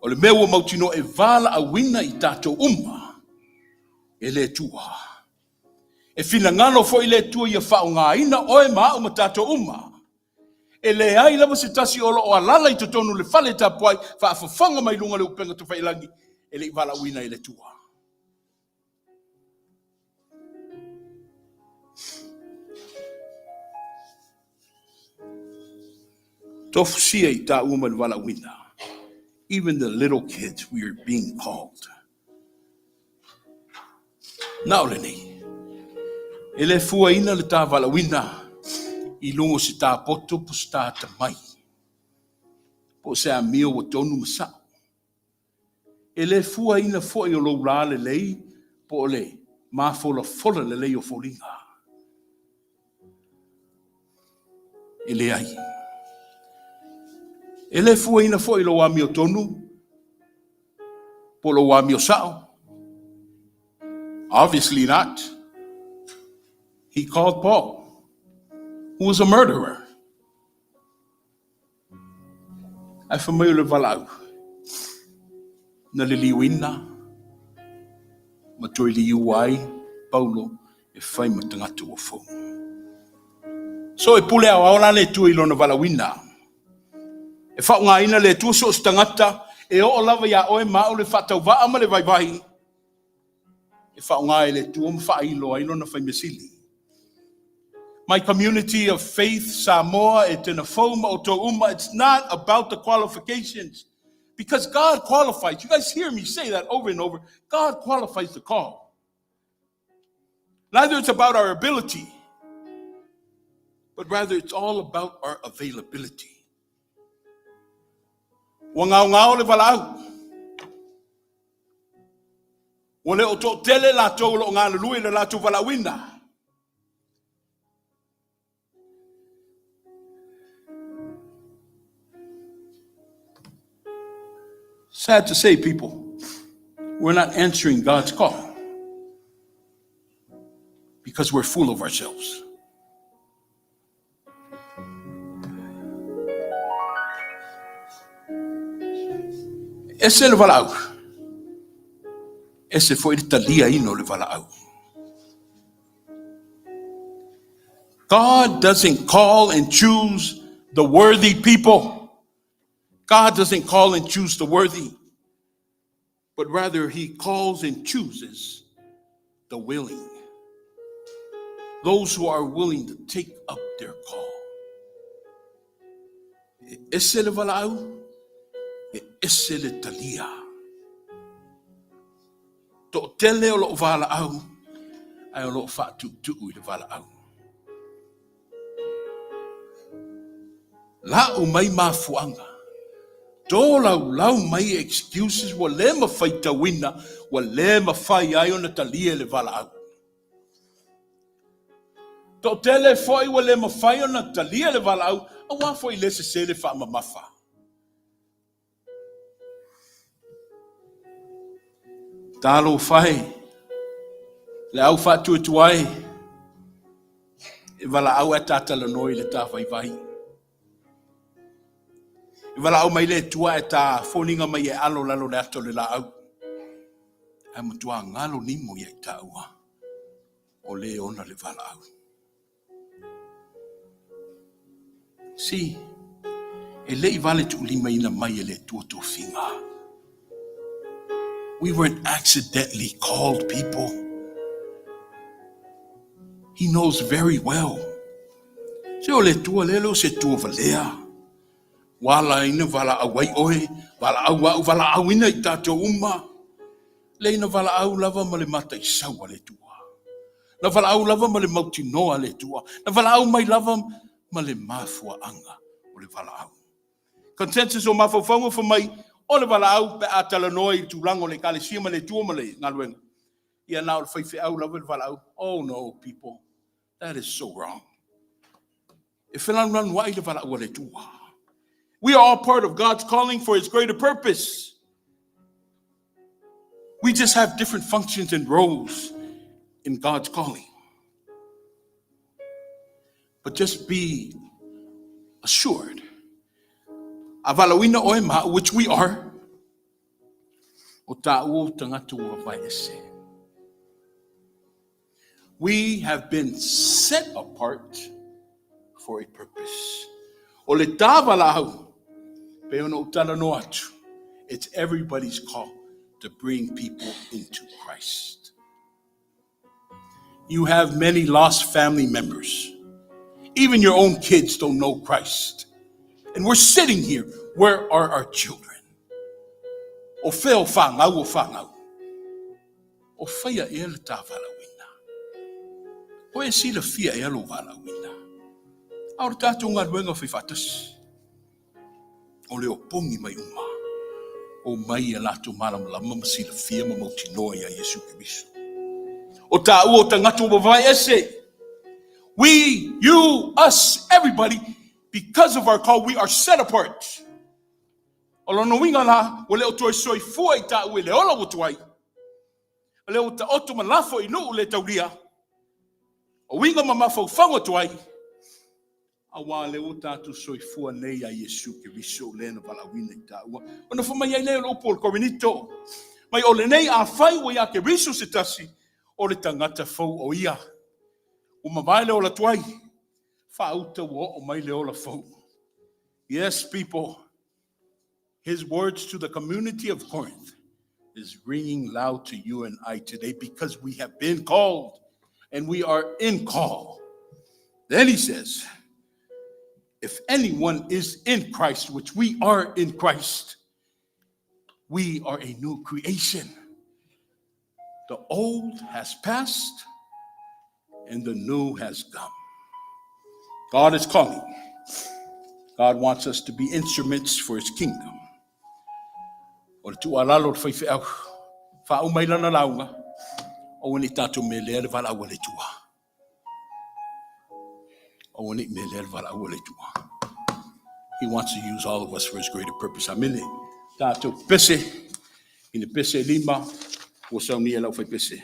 O le mea ua mautinoa e valaauina i tatou uma e le Atua. E finagalo foi le Atua ia faaaogaina oe ma au ma tatou uma. E leai lava se tasi o lo o alaala i totonu o le fale tapuai faafofoga mai luga o le upega tafailagi e le i valaauina e le Atua. Tofusia i taua ma le valaauina. Even the little kids, we are being called. Na o lenei. E le fuaina le ta valaauina i luga o se ta poto po o se ta atamai, po o se amio ua tonu ma sa'o. E le fuaina foi o lou lā lelei po o le mafolafola lelei o foliga. E leai. E le fuaina foi lou amiotonu po o lou amio sa'o. Obviously not. He called Paul, who was a murderer. Ae fai mai o le valaau na liliuina ma toe liua ai Paulo e fai ma tagata ua fou. So e pule aoao la le Atua i lona valaauina. E faaaogaina le Atua so o se tagata e oo lava iā oe ma au le faatauvaa ma le vaivai e faaaoga e le Atua ma faailo ai lona faimeasili. My community of faith Samoa e tena fou ma outou uma, it's not about the qualifications because God qualifies. You guys hear me say that over and over. God qualifies the call. Neither it's about our ability, but rather it's all about our availability. Ua gaogao le valaau. Ua le o toatele latou o lo o galulue i le latou valaauina. Sad to say, people, we're not answering God's call. Because we're full of ourselves. Ese le valaau, ese foi le taliaina o le valaau. God doesn't call and choose the worthy people. God doesn't call and choose the worthy, but rather he calls and chooses the willing. Those who are willing to take up their call. E ese le valaau, e ese le talia. Toatele o loo valaau, ae o loo faatuutuu i le valaau. Lau mai mafuaaga, tolaulau mai excuses ua le mafai tauina, ua le mafai ai ona talia le valaau. Toatele foi ua le mafai ona talia le valaau, auā foi le sese le faamamafa. Talofa e, le au faatuatuai, e valaau ae ta talanoa i le ta vaivai. E valaau mai le Atua ae ta foliga mai e alo lalo le ata o le laau. Ae matua galo nimo ia i tāua o le ona le valaau. See, e le i vale tuulimaina mai e le Atua tofiga. We weren't accidentally called people. He knows very well. Se o le Atua lea le o se Atua valea. Ua ala ai na valaau ai oe, valaau au, valaauina i tatou uma. Lea na valaau lava ma le mataisau a le Atua. Na valaau lava ma le mautinoa a le Atua. Na valaau mai lava ma le mafuaaga o le valaau. Consensus o mafaufauga fa mai o le valaau pe a talanoa i le tulaga o le ekalesia ma le Atua ma le galuega. Ia na o le faifeau lava le valaau. Oh no, people. That is so wrong. E felanulanuai le valaau a le Atua. We are all part of God's calling for His greater purpose. We just have different functions and roles in God's calling. But just be assured. A valaauina oe ma, which we are, o tāua o tagata ua vavae ese. We have been set apart for a purpose. O le tā valaau, pe ona o talanoa atu, it's everybody's call to bring people into Christ. You have many lost family members. Even your own kids don't know Christ. And we're sitting here. Where are our children? O fea o whāngau o whāngau. O whaia e le tā valaauina. O e silafia e lo valaauina. A o le tātou galuega fai faatasi. O le opogi mai uma. O mai ia latou malamalama ma silafia ma mautinoa ia Iesu Keriso. O tāua o tagata ua vavae ese. We, you, us, everybody, because of our call, we are set apart. O lona uiga la, ua le o toe soifua i tāua i le ola ua tuai. O le ua taoto ma lafo i nuu le taulia. O uiga ma mafaufauga tuai. Auā lea ua tatou soifua nei ia Iesu Keriso lea na valaauina i tāua. Ona fai mai ai lea o le upu o le Korinito, mai o lenei afai ua ia Keriso se tasi, o le tagata fou o ia. Ua mavae le ola tuai, faauta ua oo mai le ola fou. Yes, people, his words to the community of Corinth is ringing loud to you and I today because we have been called and we are in call. Then he says, if anyone is in Christ, which we are in Christ, we are a new creation. The old has passed and the new has come. God is calling. God wants us to be instruments for his kingdom. O le tuualalo o le faifeau, faauma ai lana lauga, aua ne i tatou melea le valaau a le Atua. Aua ne i melea le valaau a le Atua. He wants to use all of us for his greater purpose. Amene. Tatou pese, i le pese e 5, ua saunia lau fai pese.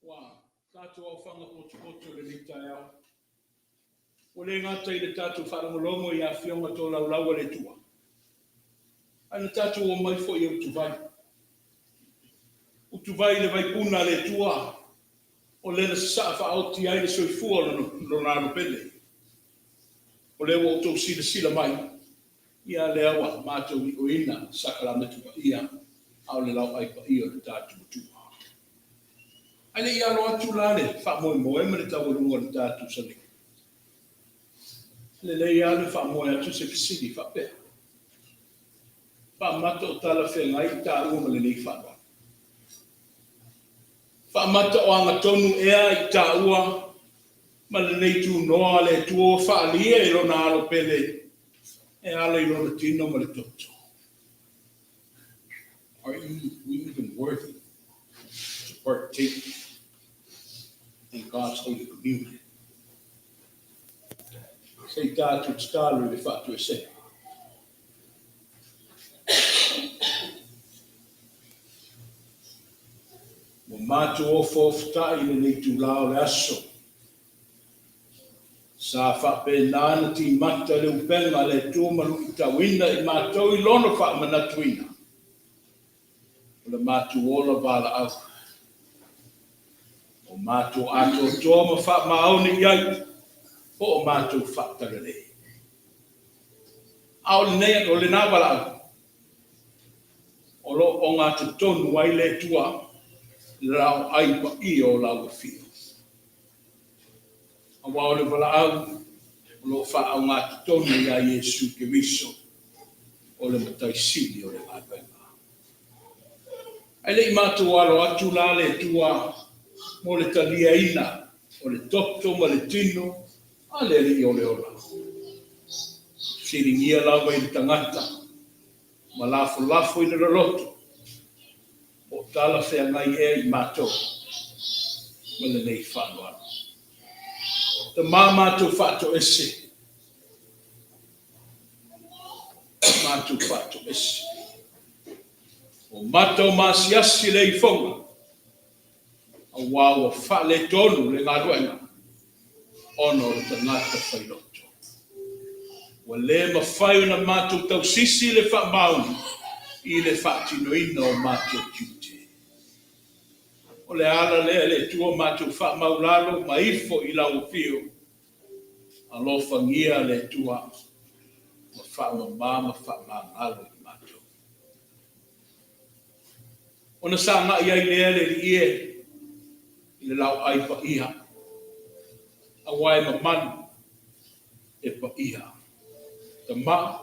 Ua tatou aofaga potopoto i lenei taeao. Ua le gata i le tatou faalogologo i afioga tolaulau a le Atua, ae na tatou omai foi e utuvai. Utuvai i le vaipuna a le Atua, o lea na sasaa faaoti ai le soifua o Lona Alo pele. O lea ua outou silasila mai, ia lea ua matou liuina sakalameti paia, a o le laoai paia o le tatou Atua. Ae le i alo atu la le faamoemoe ma le taualuga o le tatou saliga, lelei lava le faamoe atu se fesili faapea. Faamata o talafeagai i taua ma lenei faaaloalo. Faamata o agatonu ea i taua ma lenei tunoa a le Atua ua faaalia i Lona Alo pele e ala i Lona tino ma le toto. Are we even worthy to partake in God's Holy Communion? Se i tatou tatalo i le faatoesega. Ua matou ofaofatai i lenei itula o le aso. Sa faapena na timata le upega a le Atua ma luitauina i matou i Lona faamanatuina o le matou ola valaau. O matou atoatoa ma faamaoni i ai, po o matou faatalale. A o lenei, o lena valaau, o lo o ogatotonu ai le Atua, laoai paia o lau afio. Aua o le valaau o lo o faaaogatotonu ia Iesu Keriso o le Matai Sili o le galuega. Ae le i matou alo atu la le Atua mo le taliaina o le toto ma le tino a le Alii o le ola. Fesiligia lava i le tagata ma lafolafo i le loloto, po o talafeagai ea i matou ma lenei faaaloalo. Tama matou faatoese, matou faatoese. O mata o maasiasi le ifoga, aua ua faaletonu le galuega ona o le tagata failoto. Ua le mafai ona matou tausisi le faamaoni i le faatinoina o matou tiute. O le ala lea le Atua matou faamaulalo ma ifo i lau afio, alofagia le Atua ma faamama ma faamagalo i matou. Ona sagai ai lea le Alii e i le laoai paia, aua e mamalu, e paia. Tama,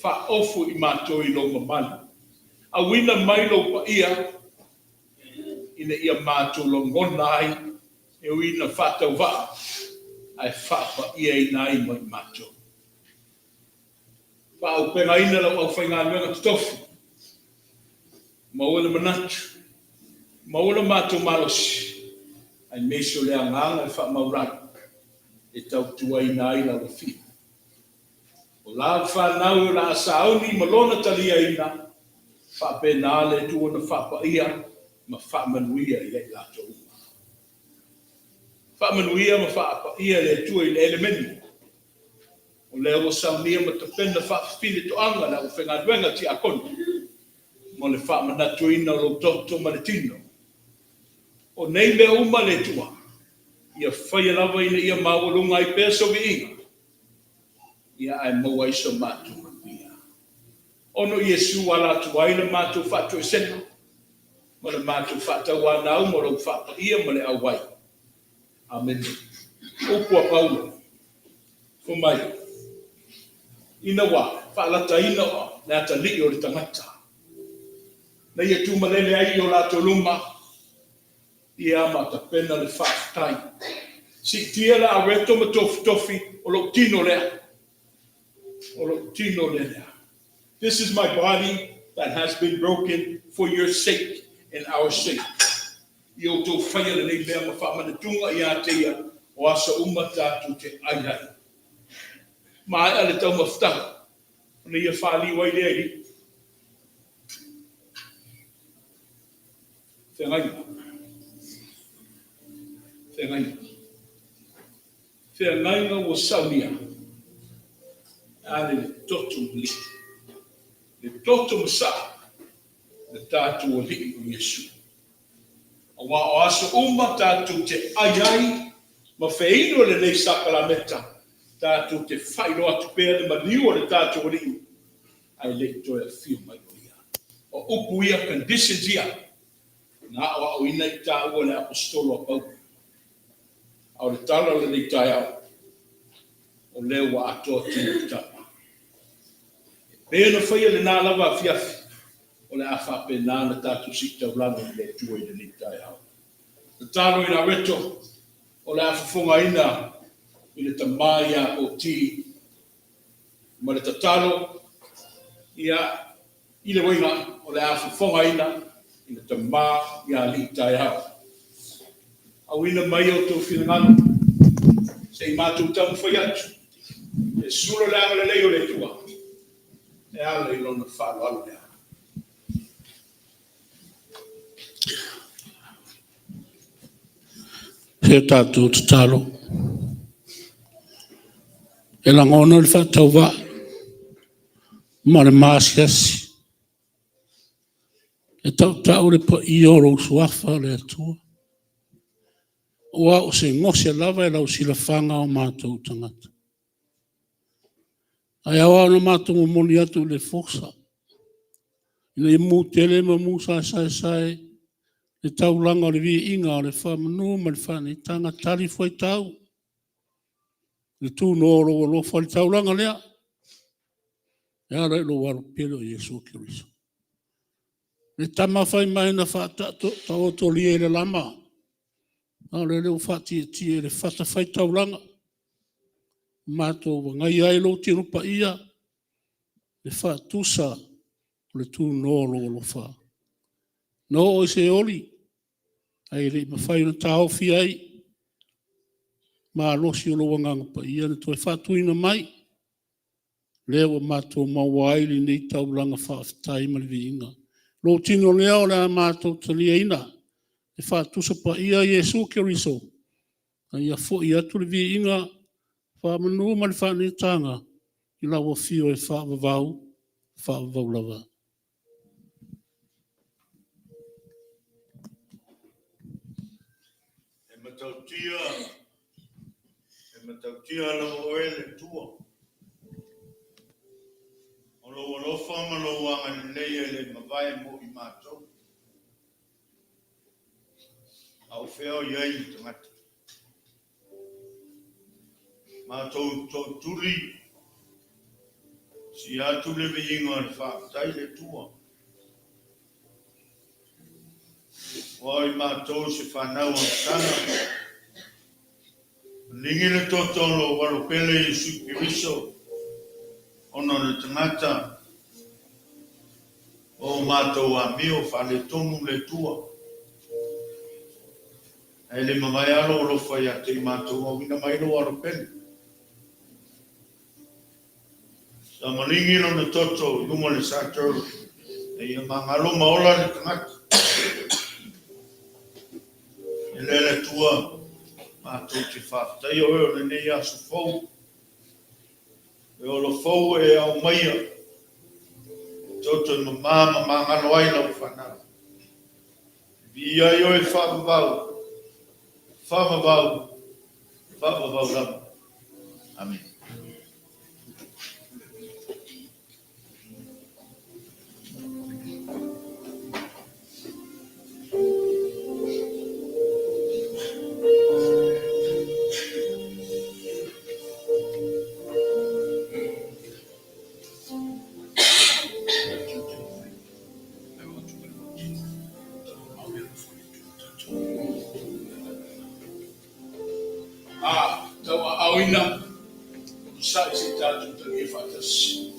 faaofu i matou i lou mamalu. Auina mai lou paia ina ia matou lagona ai, e ui ina faatauvaa, ae faapaiaina ai ma i matou. Faaauupegaina lau aufaigaluega totofi, maua le manatu, maua lo matou malosi, aemaise o le agaga e faamaualalo e tautuaina ai lau afio. O lau fanau o le a sauni ma lona taliaina, faapena le Atua na faapaia ma faamanuia ia i latou uma. Faamanuia ma faapaia le Atua i le elemeni, o lea ua saunia ma tapena faafafine toaga le aufaigaluega tiakono mo le faamanatuina o lou toto ma le tino. O nei mea uma le Atua, ia faia lava ina ia maualuga ai pea sou viiga, ia ae maua ai so matou manuia. Ona o Iesu ua ala atu ai le matou faatoesega ma le matou faatauanau ma lou faapaia ma le auai. Amene. Upu a Paulo, fai mai, ina ua faalataina le atalii o le tagata, na ia tumalele ai i o latou luma, ia ma tapena le faafetai. Siitia le aweto ma tofitofi, o lou tino lea. O lou tino lea. This is my body that has been broken for your sake and our sake. Ia outou faia lenei mea ma faamanatuga ia te ia o aso uma tatou te ai ai. Maea le taumafataga, ona ia faliu ai lea i liu. Feagaiga. Feagaiga. Feagaiga ua saunia, a le toto ma lii. Le toto masaa le tatou Alii o Iesu. Aua o aso uma tatou te ai ai ma feinu lenei sakalameta, tatou te faailoa atu pea le maliu o le tatou Alii, ae le i toe afio mai o Ia. O upu ia, conditions ia, na aoaoina i taua le aposetolo a Paulo. A o le tala o lenei taeao, o lea ua atoa tino o tama. E pei ona faia lena lava afiafi, o le a faapena ona tatou siitaulaga i le Atua i lenei taeao. Tatalo i Loreto, o le a fofogaina i le tama ia Poti ma le tatalo ia, i le uiga o le a fofogaina i le tama ia Alii Taeao. Auina mai outou finagalo se i matou taumafai atu e sula le agalelei o le Atua e ala i Lona faaaloalo lea. Se tatou tatalo. E lagona le faatauvaa ma le maasiasi e tautau le paia o lou Suafa le Atua, aua o se gose lava i lau silafaga o matou tagata. Ae ao lava ona matou momoli atu le fosa, ina ia mu tele ma mu saesae le taulaga o le viiga o le faamanu ma le faaneetaga, talifuaitau. Le tunoa o lou alofa i le taulaga lea, e ala i lou alo pele o Iesu Keriso. Le tama fai mai na faataotolia i le lama, a o lele ua faatietie i le fatafaitaulaga, matou agaia ai lou Tino Paia, le faatusa o le tunoa o lou alofa. Na oo i Seoli ae le i mafai ona taofi ai malosi o lou Agaga Paia na toe faatuina mai, lea ua matou maua ai lenei taulaga faafetai ma le viiga. Lou tino lea o le a matou taliaina, le faatusa paia Iesu Keriso, a ia foi atu le viiga, faamanu ma le faaneetaga i lau Afio e faavavau, faavavau lava. E matautia, e matautia lava Oe le Atua, o lou alofa ma lou agalelei e le mavae mo i matou. A o fea o i ai le tagata? Matou tootuli, si atu le viiga o le faafetai le Atua. Ua i matou se whanau agasala, lingi le toto o lou alo pele Iesu Keriso, ona o le tagata o matou amio faaletonu le Atua. Ae le mavae lava lou alofa ia te i matou, auina mai lou alo pele. Sa maligi lona toto i luga o le sataro, e ia magalo ma ola le tagata. E le le Atua, matou te faafetaia oe o lenei aso fou. E ola fou e aumaia, e toto e mama ma magalo ai lau whanau. Viia ai oe faavavau, faavavau, faavavau lava. Amen. A, tauaaoina, o sa'i se i tatou talia faatasi.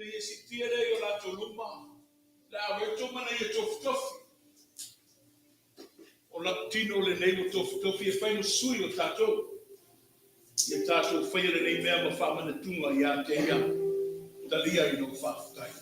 Ina ia siitia lea i o latou luma, le a ave ai toma na ia tofitofi. O lau tino lenei ua tofitofi e fai ma sui o tatou. Ia tatou faia lenei mea ma faamanatuga ia te ia, talia i lou faafetai.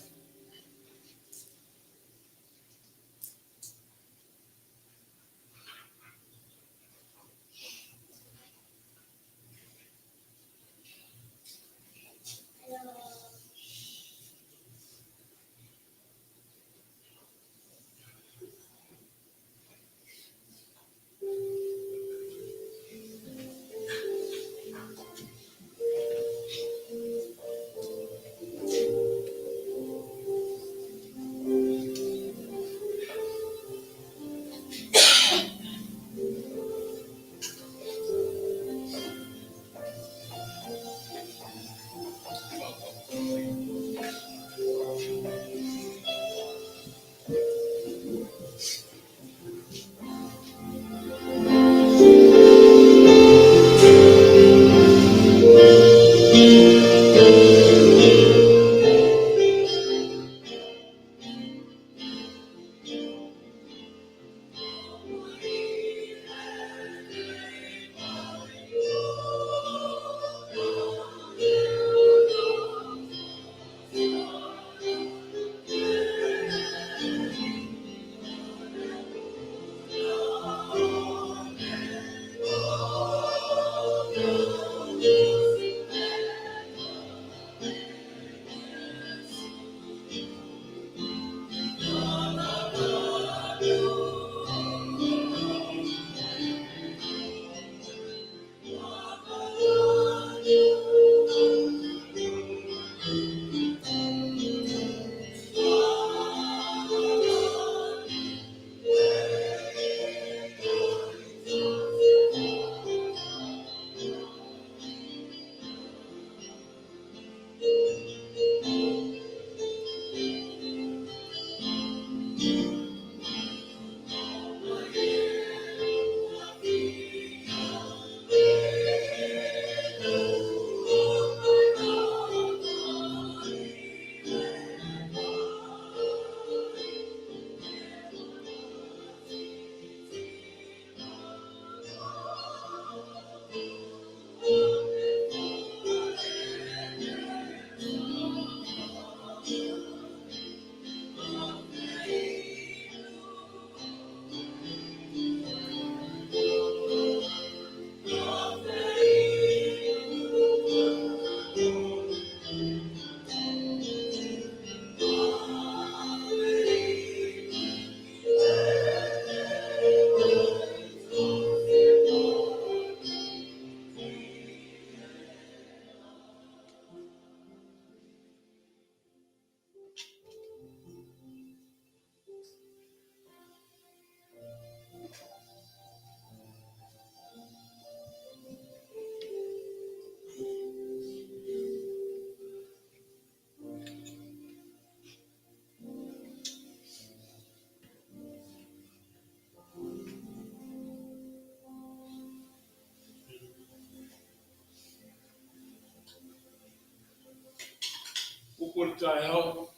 Upu o le taeao,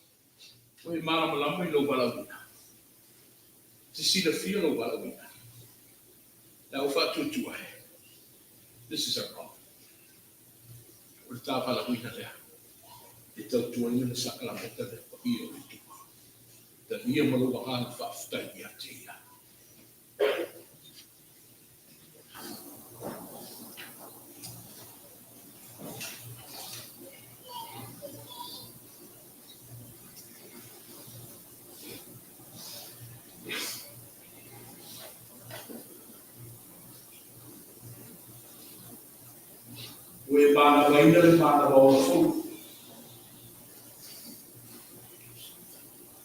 ua e malamalama i lou valaauina. E te silafia lou valaauina. La ua faatuatua e. This is a problem. O le ta valaauina lea e tautuaina le sakalameta lea paia o le Atua. Talia ma lou agaga faafetai ia te ia. Ua e manavaina le manava ola fou,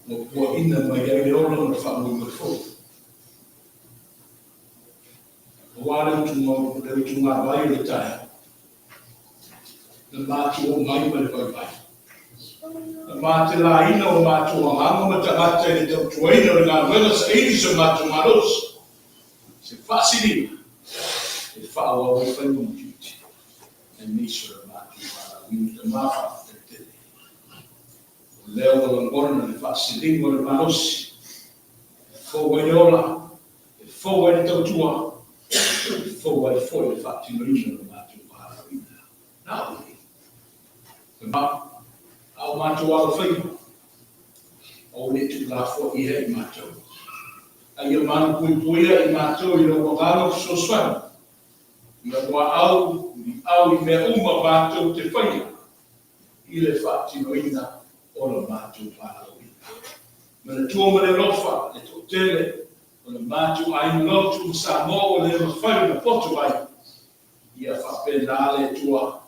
ua puaina mai ai le ola ma le faamoemoe fou. Aua le le utugavai o le taeao, na matou omai ma le vaivai. Na matelaina o matou agaga ma tagata i le tautuaina o le galuega saili i so matou malosi, se faasiliga e faaauau ai faiva ma tiute, aemaise o le matou valaauina. Tama, faafetai tele. Lea ua lagona le faasiliga o le malosi, e fou ai le ola, e fou ai le tautua, e fou ai foi le faatinoina o le matou valaauina. Na o le ma a o matou alofaiva, aua ne i tuulafoaia i matou. A ia malupuipuia i matou i lou agaga fesoasoani, ina muaau muliau i mea uma matou te faia i le faatinoina o le matou valaauina. Manatua ma le alofa le toatele o le matou aiga lotu ma Samoa ua le mafai ona poto mai, ia faapena le Atua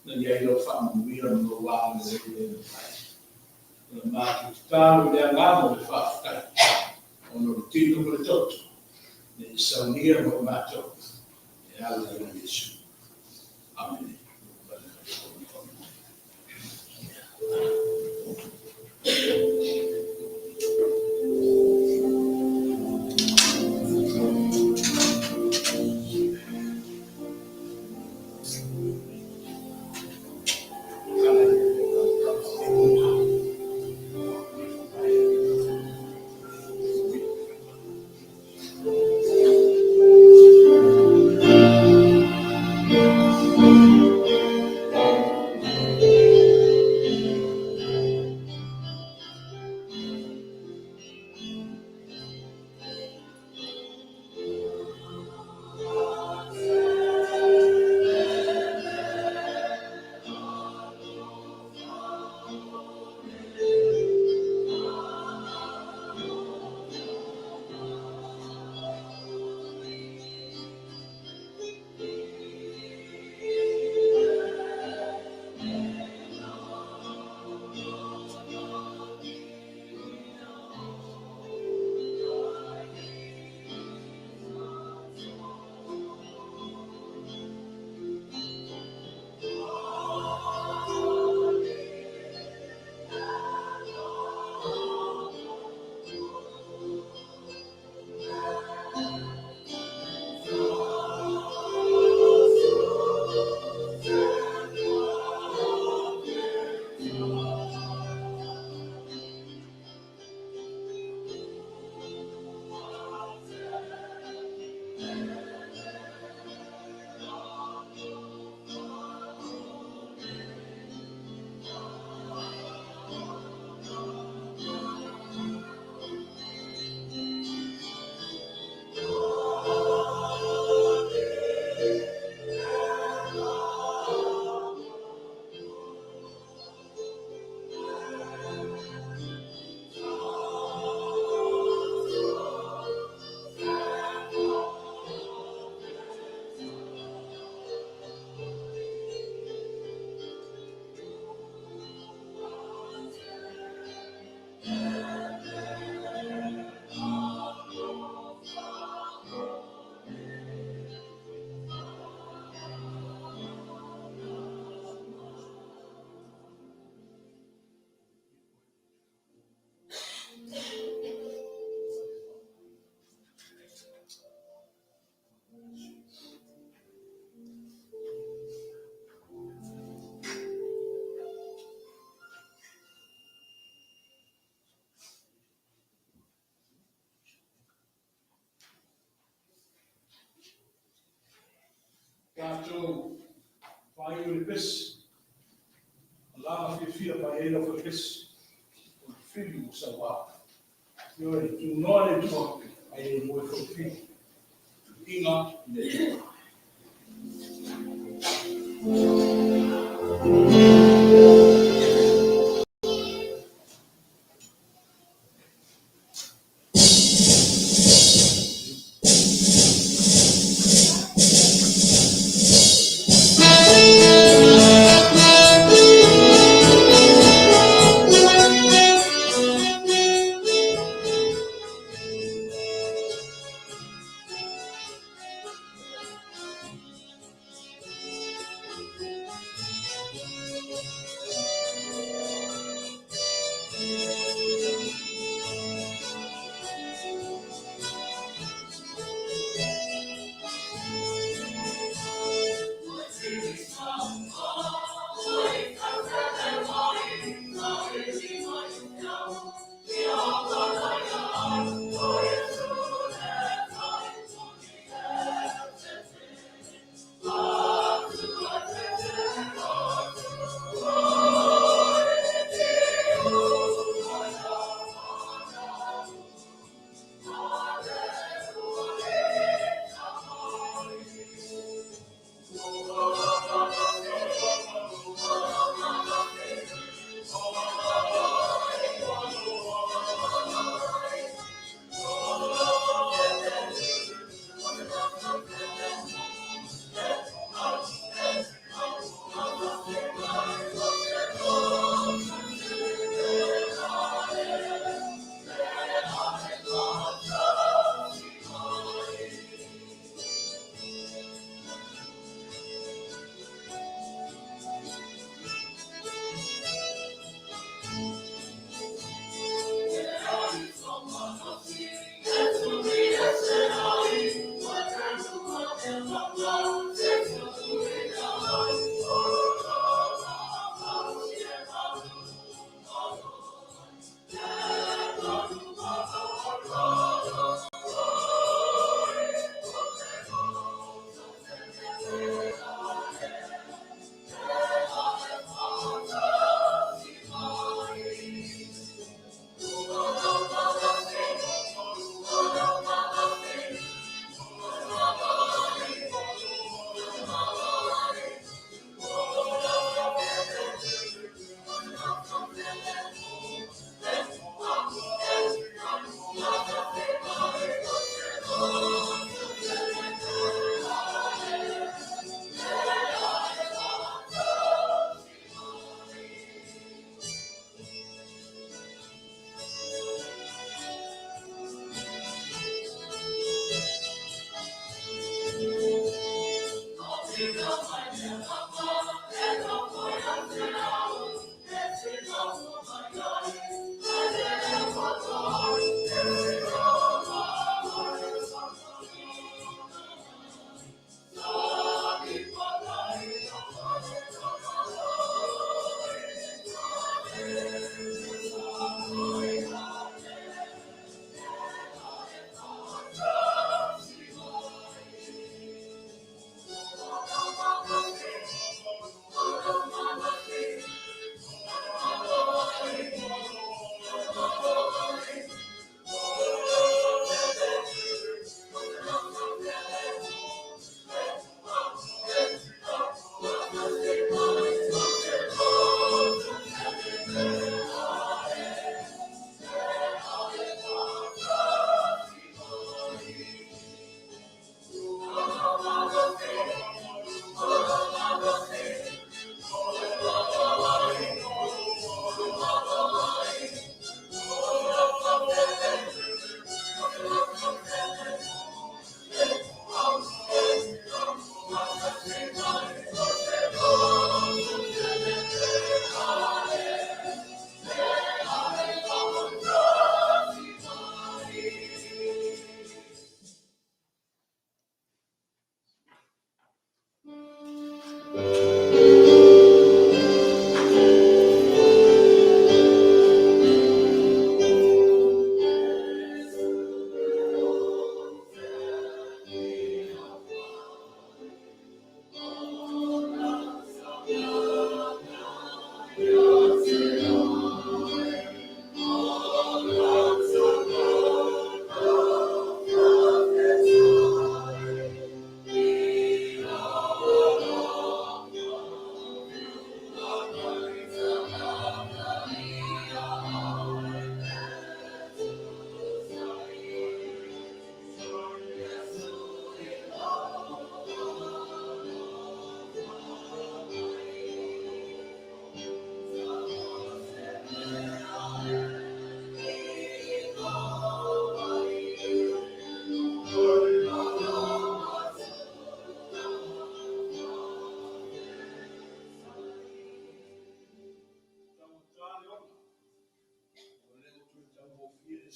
ona i ai lau faamanuia ma lou agalelei le mafai. O le matou tatalo i le agaga o le faafetai, ona o le tino ma le toto na e saunia mo i matou e ala ia Iesu. Amene. Tatou faaiu i le pese, alaga fiafia mai ai lau fale-pese, o le fili ua saua. Ioe, tunoa le Atua, ae le moe foi le fili. Viiga i le Atua.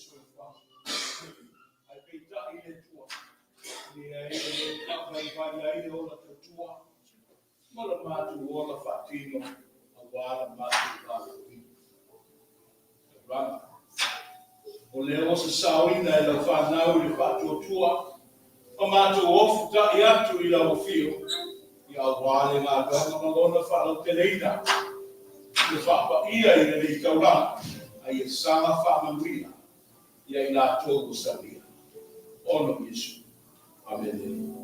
soifuaga. Ae peitai le Atua, leai e le faavaivai ai le ola tautua ma le matou ola faatino aua le matou valaauina. Taulaga. O lea ua sasaoina e lau fanau i le faatuatua ma matou ofutai atu i lau afio, ia aua le galuega ma lona faalauteleina, le faapaia i lenei taulaga, a ia saga faamanuia ia i latou ua saunia. Ona o Iesu. Amene.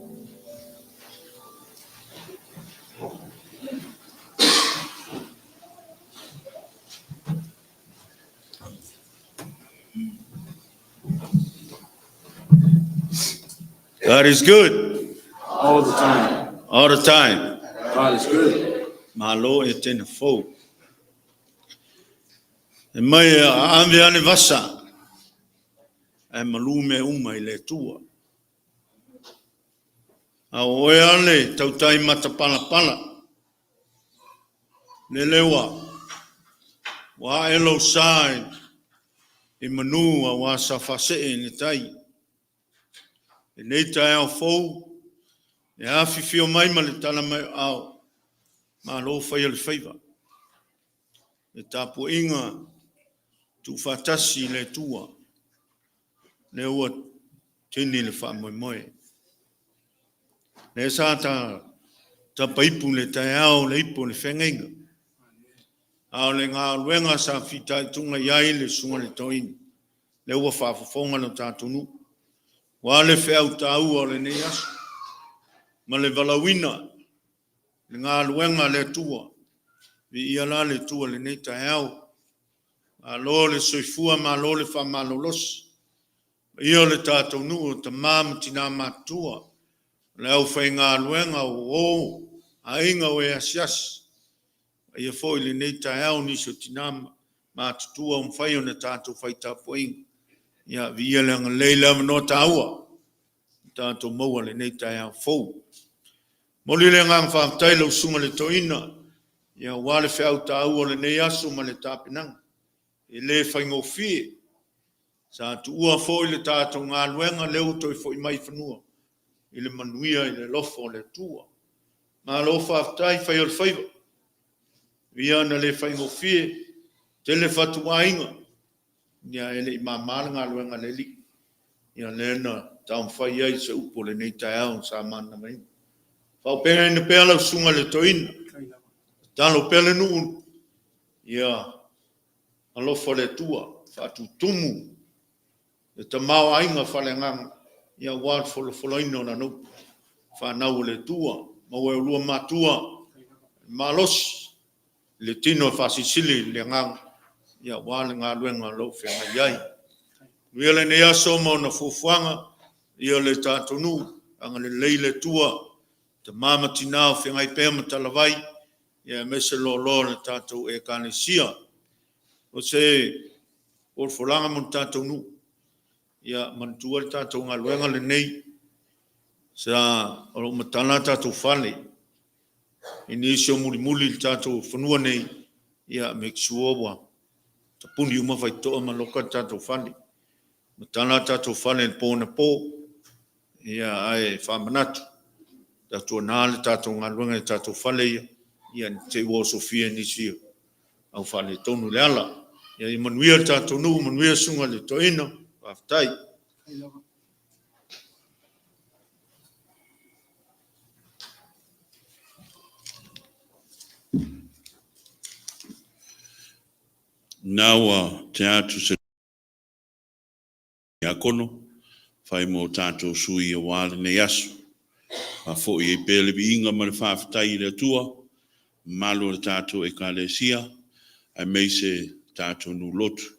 God is good. All the time. All the time. God is good. Malo e tena fou. E mai e a ave ale vasa. Ae malu mea uma i le Atua. A o oe ale tautai matapalapala. Lele ua ua ae lou sa i manu aua sa faasee i le tai. Lenei taeao fou, e afifio mai ma le tala mai o aao, malo faia le faiva. Le tapuaiga tuufaatasi i le Atua, lea ua tini le faamoemoe. Lea sa ta tapaipu le taeao le ipu o le feagaiga. A o le galuega sa fitaituga i ai le susuga i le toeaina, lea ua faafofoga lo tatou nuu. Ua le feau taua o lenei aso ma le valaauina le galuega a le Atua. Viia la le Atua i lenei taeao. Malo le soifua, malo le faamalolosi. Paia o le tatou nuu o tama ma tina matutua, o le aufaigaluega o uo, aiga o e asiasi. Paia foi i lenei taeao nisi o tina matutua ua mafai ona tatou fai tapuaiga. Ia viia le agalelei i le avanoa taua ua tatou maua i lenei taeao fou. Momoli le agaga faafetai i lau Susuga i le Toeaina aua le feau taua o lenei aso ma le tapenaga. E le faigofie. Sa tuua foi le tatou galuega, lea ua toe foi mai i fanua i le manuia i le alofa o le Atua. Malo faafetai fai o le faiva. Ia na le faigofie, tele fatuaiga, ia e le i mama le galuega a le Alii. Ia lea na taumafai ai se upu o lenei taeao sa manavaina. Faaauupegaina pea lau Susuga i le Toeaina, tatalo pea le nuu, ia alofa le Atua, faatutumu le tamaoaiga faaleagaga aua le folafolaina o Lana upu, fanau a le Atua, maua e oulua matua le malosi i le tino e faasilisili i le agaga aua le galuega o lo o feagai ai. Manuia lenei aso ma ona fuafuaga, ia le tatou nuu, agalelei le Atua i tama ma tina o feagai pea ma talavai, aemaise loaloa o le tatou Ekalesia. O se folafolaga mo le tatou nuu, ia manatua le tatou galuega lenei, sa o lo o matala a tatou fale i nisi o mulimuli i le tatou fanua nei, ia make sure ua tapuni uma faitotoa ma loka le tatou fale. Matala a tatou fale i le po anapo, ia ae faamanatu, tautuana le tatou galuega i tatou fale ia, ia ne i te i ua osofia e nisi au faaletonu le ala. Ia manuia le tatou nuu, manuia susuga i le toeaina, faafetai. Na ua tea atu se Iakono, fai mo tatou sui aua lenei aso. Faafoi ai pea le viiga ma le faafetai i le Atua, mamalu o le tatou Ekalesia, aemaise tatou nuu lotu.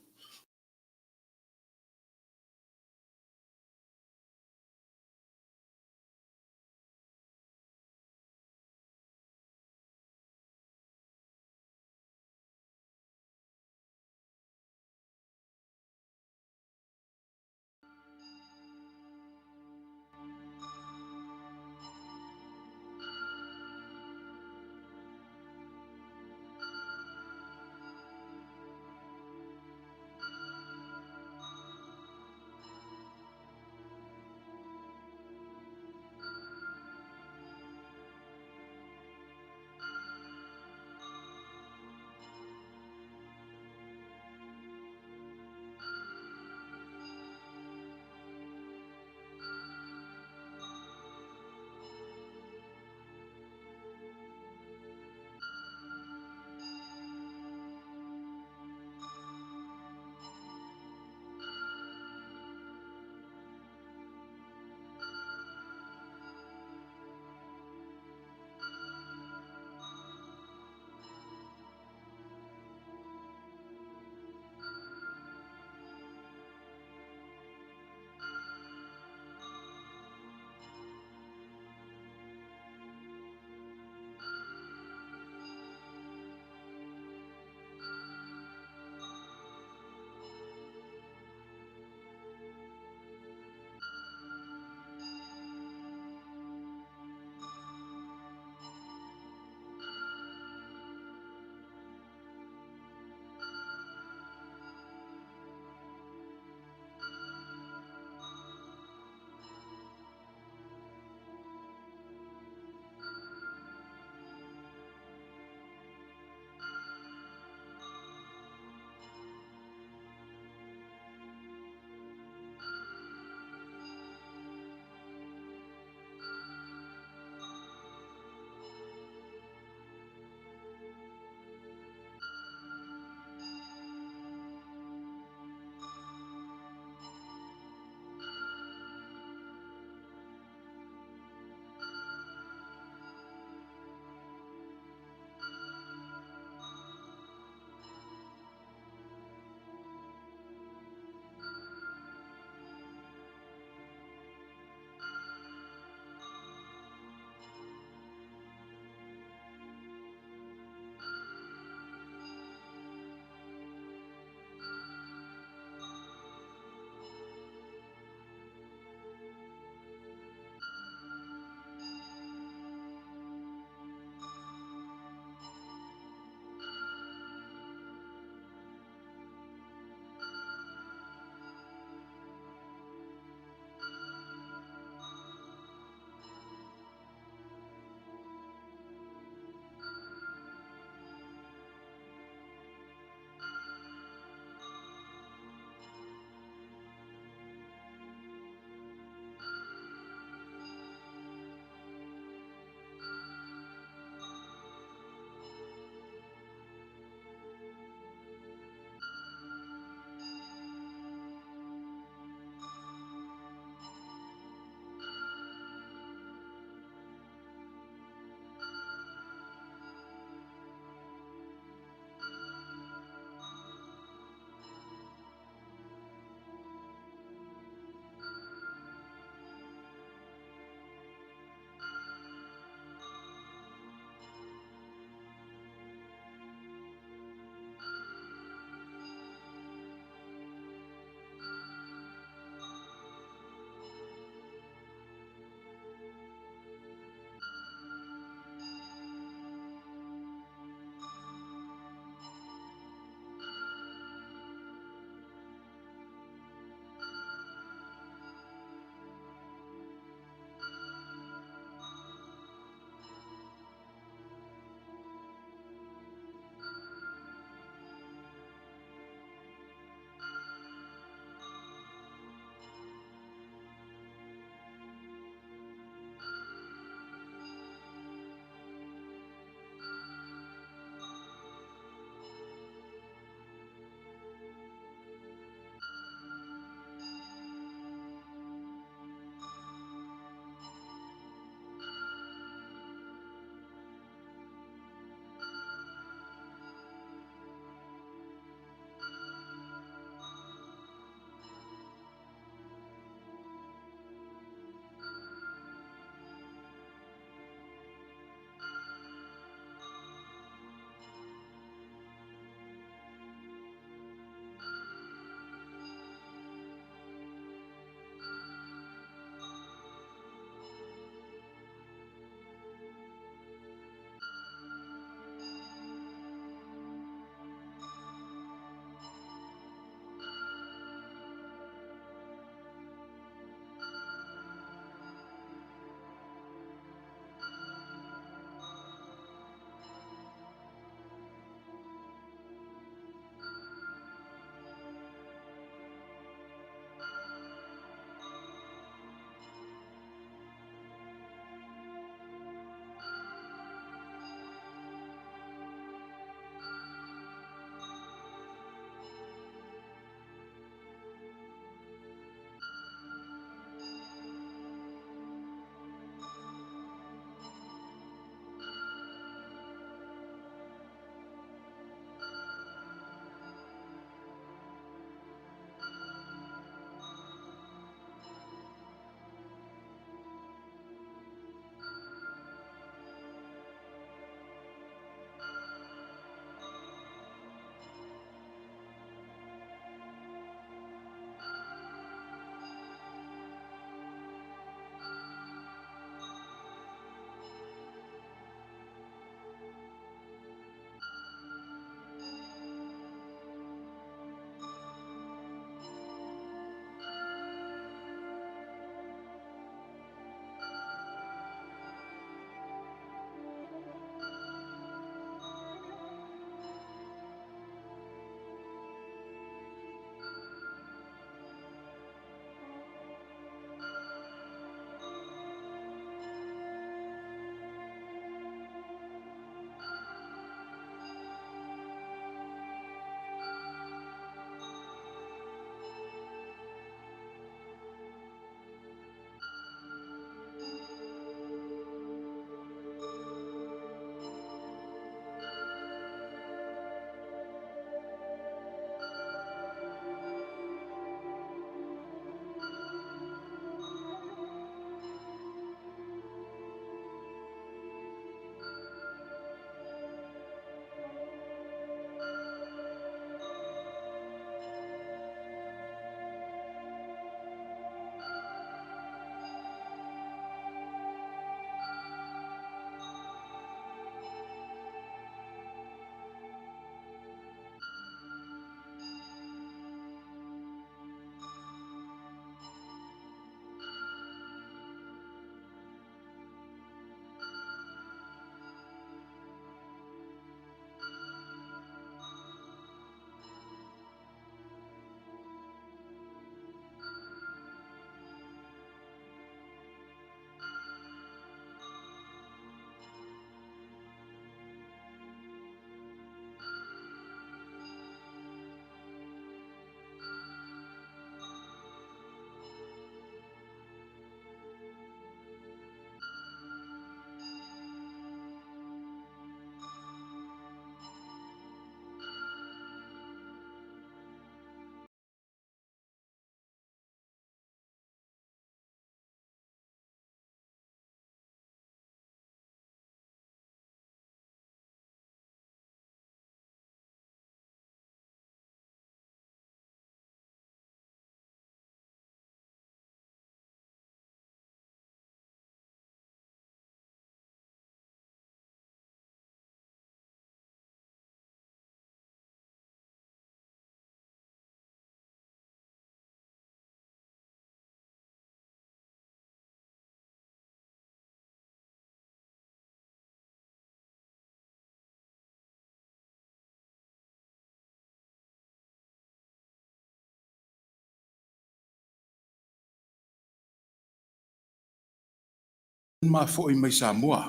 Ma fo'i mai Samoa,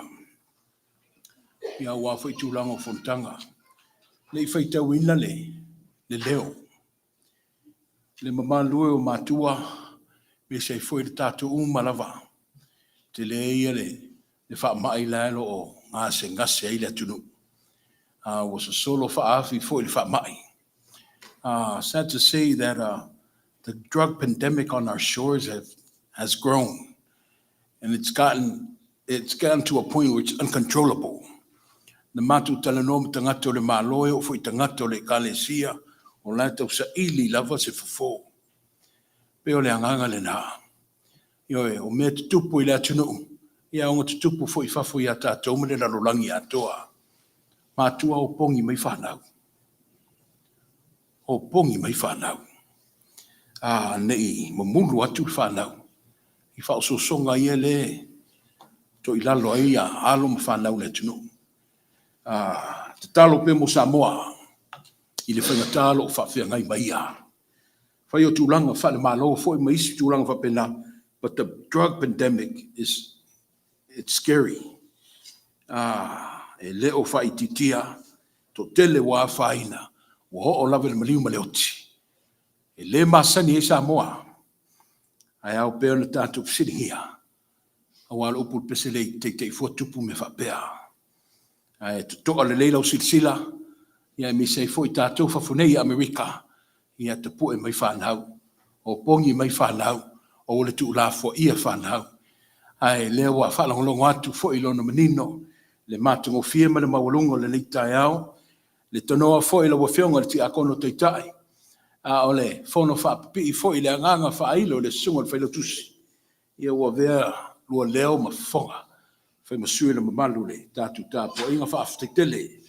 ia aua foi tulaga o fonotaga. Le i faitauina le leo, le mamalu e o matua, aemaise ai foi le tatou uma lava, tele ia le faamai la e o lo o gasegase ai le atunuu. A ua sosolo faaafi foi le faamai. Sad to say that the drug pandemic on our shores has grown. And it's gotten to a point where it's uncontrollable. Na matou talanoa ma tagata o le Malo e oo foi tagata o le Ekalesia, o la e tausaili lava se fofo. Pe o le agaga lena. Ioe, o mea tutupu i le atunuu, ia ona tutupu foi i fafo ia tatou ma le lalolagi atoa. Matua o pogi mai fanau. O pogi mai fanau. A nei mamulu atu le fanau. I faaosoosoga ia le toilalo ai ia alo ma fanau le atunuu. Tatalo pea mo Samoa i le faigata o lo o faafeagai ma ia. Fai o tulaga faale-Malo foi ma isi tulaga faapena, but the drug pandemic it's scary. E le o faaitiitia, toatele ua afaina, ua oo lava i le maliu ma le oti. E le masani ai Samoa, ae ao pea ona tatou fesiligia, aua o le upu i le pese lea e teitei fua tupu mea faapea. Ae totoa lelei lau silasila, ia aemaise ai foi tatou fafo nei i Amerika, ia tapue mai fanau, o pogi mai fanau, aua le tuulafoaia fanau. Ae lea ua faalogologo atu foi i lona manino, le matagofie ma le maualuga o lenei taeao, le tanoa foi i lau Afioga i le Tiakono Taitai, a o le fono faapipii foi i le agaga faailo i le susuga i le Failautusi, ia ua avea lua leo ma fofoga, fai ma sui o le mamalu i le tatou tapuaiga. Faafetai tele,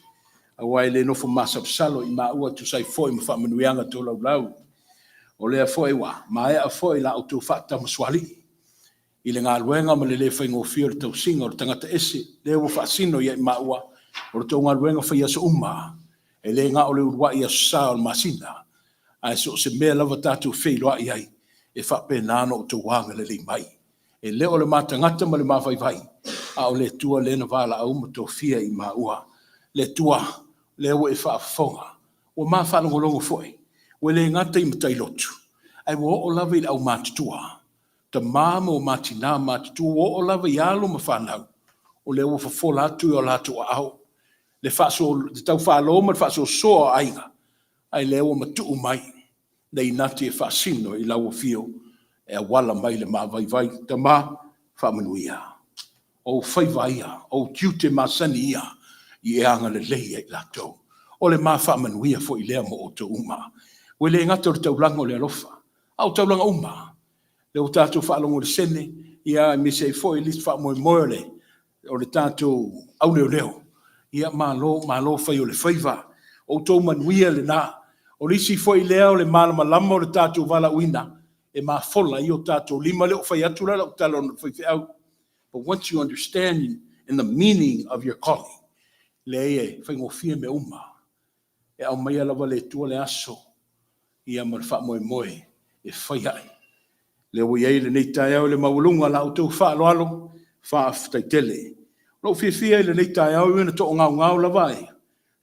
aua e le nofo masalosalo i maua e tusa ai foi ma faamanuiaga tolaulau. O lea foi ua maea foi la outou faatamasoalii i le galuega ma le le faigofie o le tausiga o le tagata ese, lea ua faasino ia i maua o le tou galuega fai aso uma, e le na o le uluai aso sa o le masina, ae so o se mea lava tatou feiloai ai, e faapena ona outou agalelei mai. E le o le matagata ma le mavaivai, a o le Atua lea na valaau ma tofia i maua. Le Atua, lea ua e faafofoga, ua ma faalogologo foi, ua le gata i matailotu, ae ua oo lava i le aumatutua, tama ma tina matutua, ua oo lava i alo ma fanau, o lea ua fofola atu i o latou aao le taufalo ma le faasoasoa o aiga, ae lea ua matuu mai le inati e faasino i lau afio e auala mai le mavaivai. Tama, faamanuia. O ou faiva ia, o ou tiute masani ia, ia e agalelei ia i latou. O le ma faamanuia foi lea mo outou uma. Ua le gata o le taulaga o le alofa, a o taulaga uma. Lea ua tatou faalogo i le sene, ia aemaise ai foi le isi faamoemoe o le tatou auleoleo. Ia malo, malo fai o le faiva. O outou manuia lena. O le isi foi lea o le malamalama o le tatou valaauina, e mafola ai o tatou lima. E le o fai atu la lau tala ona o le faifeau. But once you understand in the meaning of your calling, leai e faigofie mea uma. E aumaia lava le Atua le aso, ia ma le faamoemoe e fai ai. Lea ua i ai lenei taeao i le maualuga o la outou faaaloalo, faafetai tele. Lou fiafia i lenei taeao, e ui ina toagaogao lava e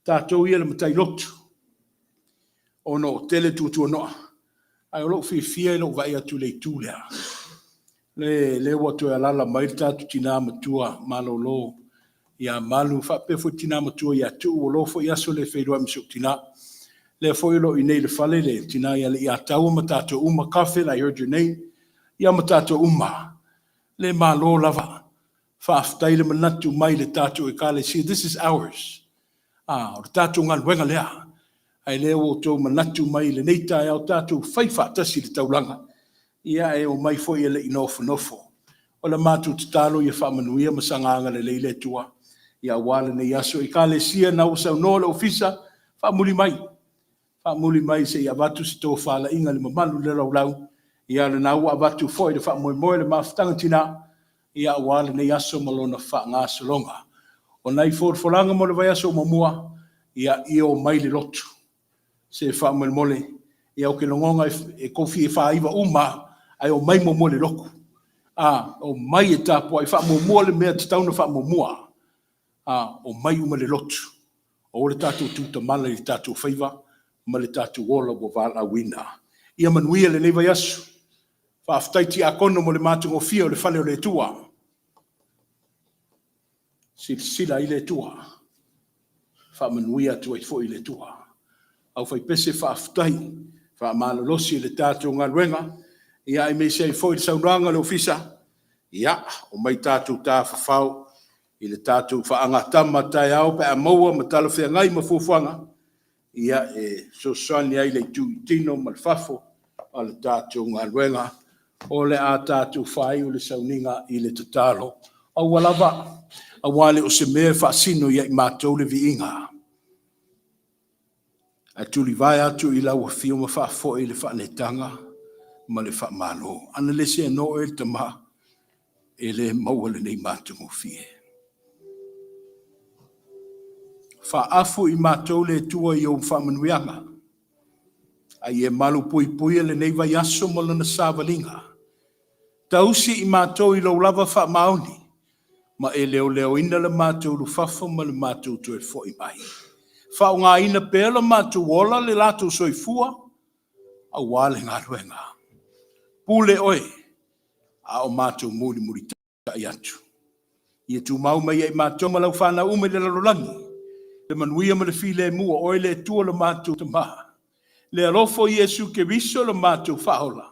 tatou ia le matai lotu, ona o tele tuatuanoa, ae o lou fiafia i lou vaai atu i le itu lea. Lea ua toe alaala mai le tatou tina matua malolo ia Malu, faapea foi le tina matua ia Tuu, ua loa foi aso le feiloai ma si ou tina. Lea foi o lo o i inei i le fale le tina ia Leiataua ma tatou uma, Coffin, I heard your name, ia ma tatou uma. Le malo lava. Faafetai le manatu mai le tatou Ekalesia. This is ours. Ah, o le tatou galuega lea. Ae lea ua outou manatu mai i lenei taeao tatou fai faatasi le taulaga. Ia e omai foi e le i nofonofo. O le matou tatalo ia faamanuia ma saga agalelei le Atua ia aua lenei aso. Ekalesia na ua saunoa le ofisa, faamuli mai. Faamuli mai se i avatu se tofalaiga i le mamalu i le laulau. Ia lena ua avatu foi le faamoemoe le mafutaga tina, ia aua lenei aso ma lona faagasologa. O nai folafolaga mo le vaiaso muamua, ia omai le lotu. Se faamolemole, ia ou te lagona e tofi e faiva uma lava, ae omai muamua i le lotu. A, omai e tapuai, faamuamua le mea e tatau ona faamuamua. A, omai uma i le lotu. Aua le tatou tutamala i tatou faiva ma le tatou ola ua valaauina. Ia manuia lenei vaiaso. Faafetai Tiakono mo le matagofie o le fale o le Atua. Silasila ai le Atua. Faamanuia atu ai foi le Atua. Aufaipese faafetai, faamalolosi i le tatou galuega, ia aemaise ai foi le saunoaga a le Ofisa, ia, omai tatou tafafao i le tatou faagatama taeao pe a maua ma talafeagai ma fuafuaga, ia, e fesoasoani ai i le itu i tino ma le fafo o le tatou galuega. O le a tatou faaiu le sauniga i le tatalo. Aua lava, aua le o se mea e faasino ia i matou le viiga, ae tulivae atu i lau afio ma faafoi le faaneetaga ma le faamalo. Ana le seanoa oe le Tama, e le maua lenei matagofie. Faaafu i matou le Atua i ou faamanuiaga, a ia malupuipuia lenei vaiaso ma lona savaliga. Tausi i matou i lou lava faamaoni, ma e leoleoina le matou ulufafo ma le matou toe foi mai. Faaaogaina pea lo matou ola le latou soifua aua le galuega. Pule oe, a o matou mulimulitai atu. Ia tumau mai ia i matou ma lau fanau uma i le lalolagi, le manuia ma le filemu, o oe le Atua lo matou Tama. Le alofa o Iesu Keriso lo matou Faaola,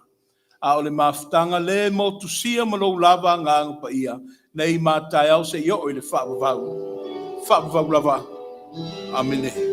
a o le mafutaga lea e motusia ma lou lava Agaga Paia, nei ma a taeao seia oo i le faavavau, faavavau lava. Amene.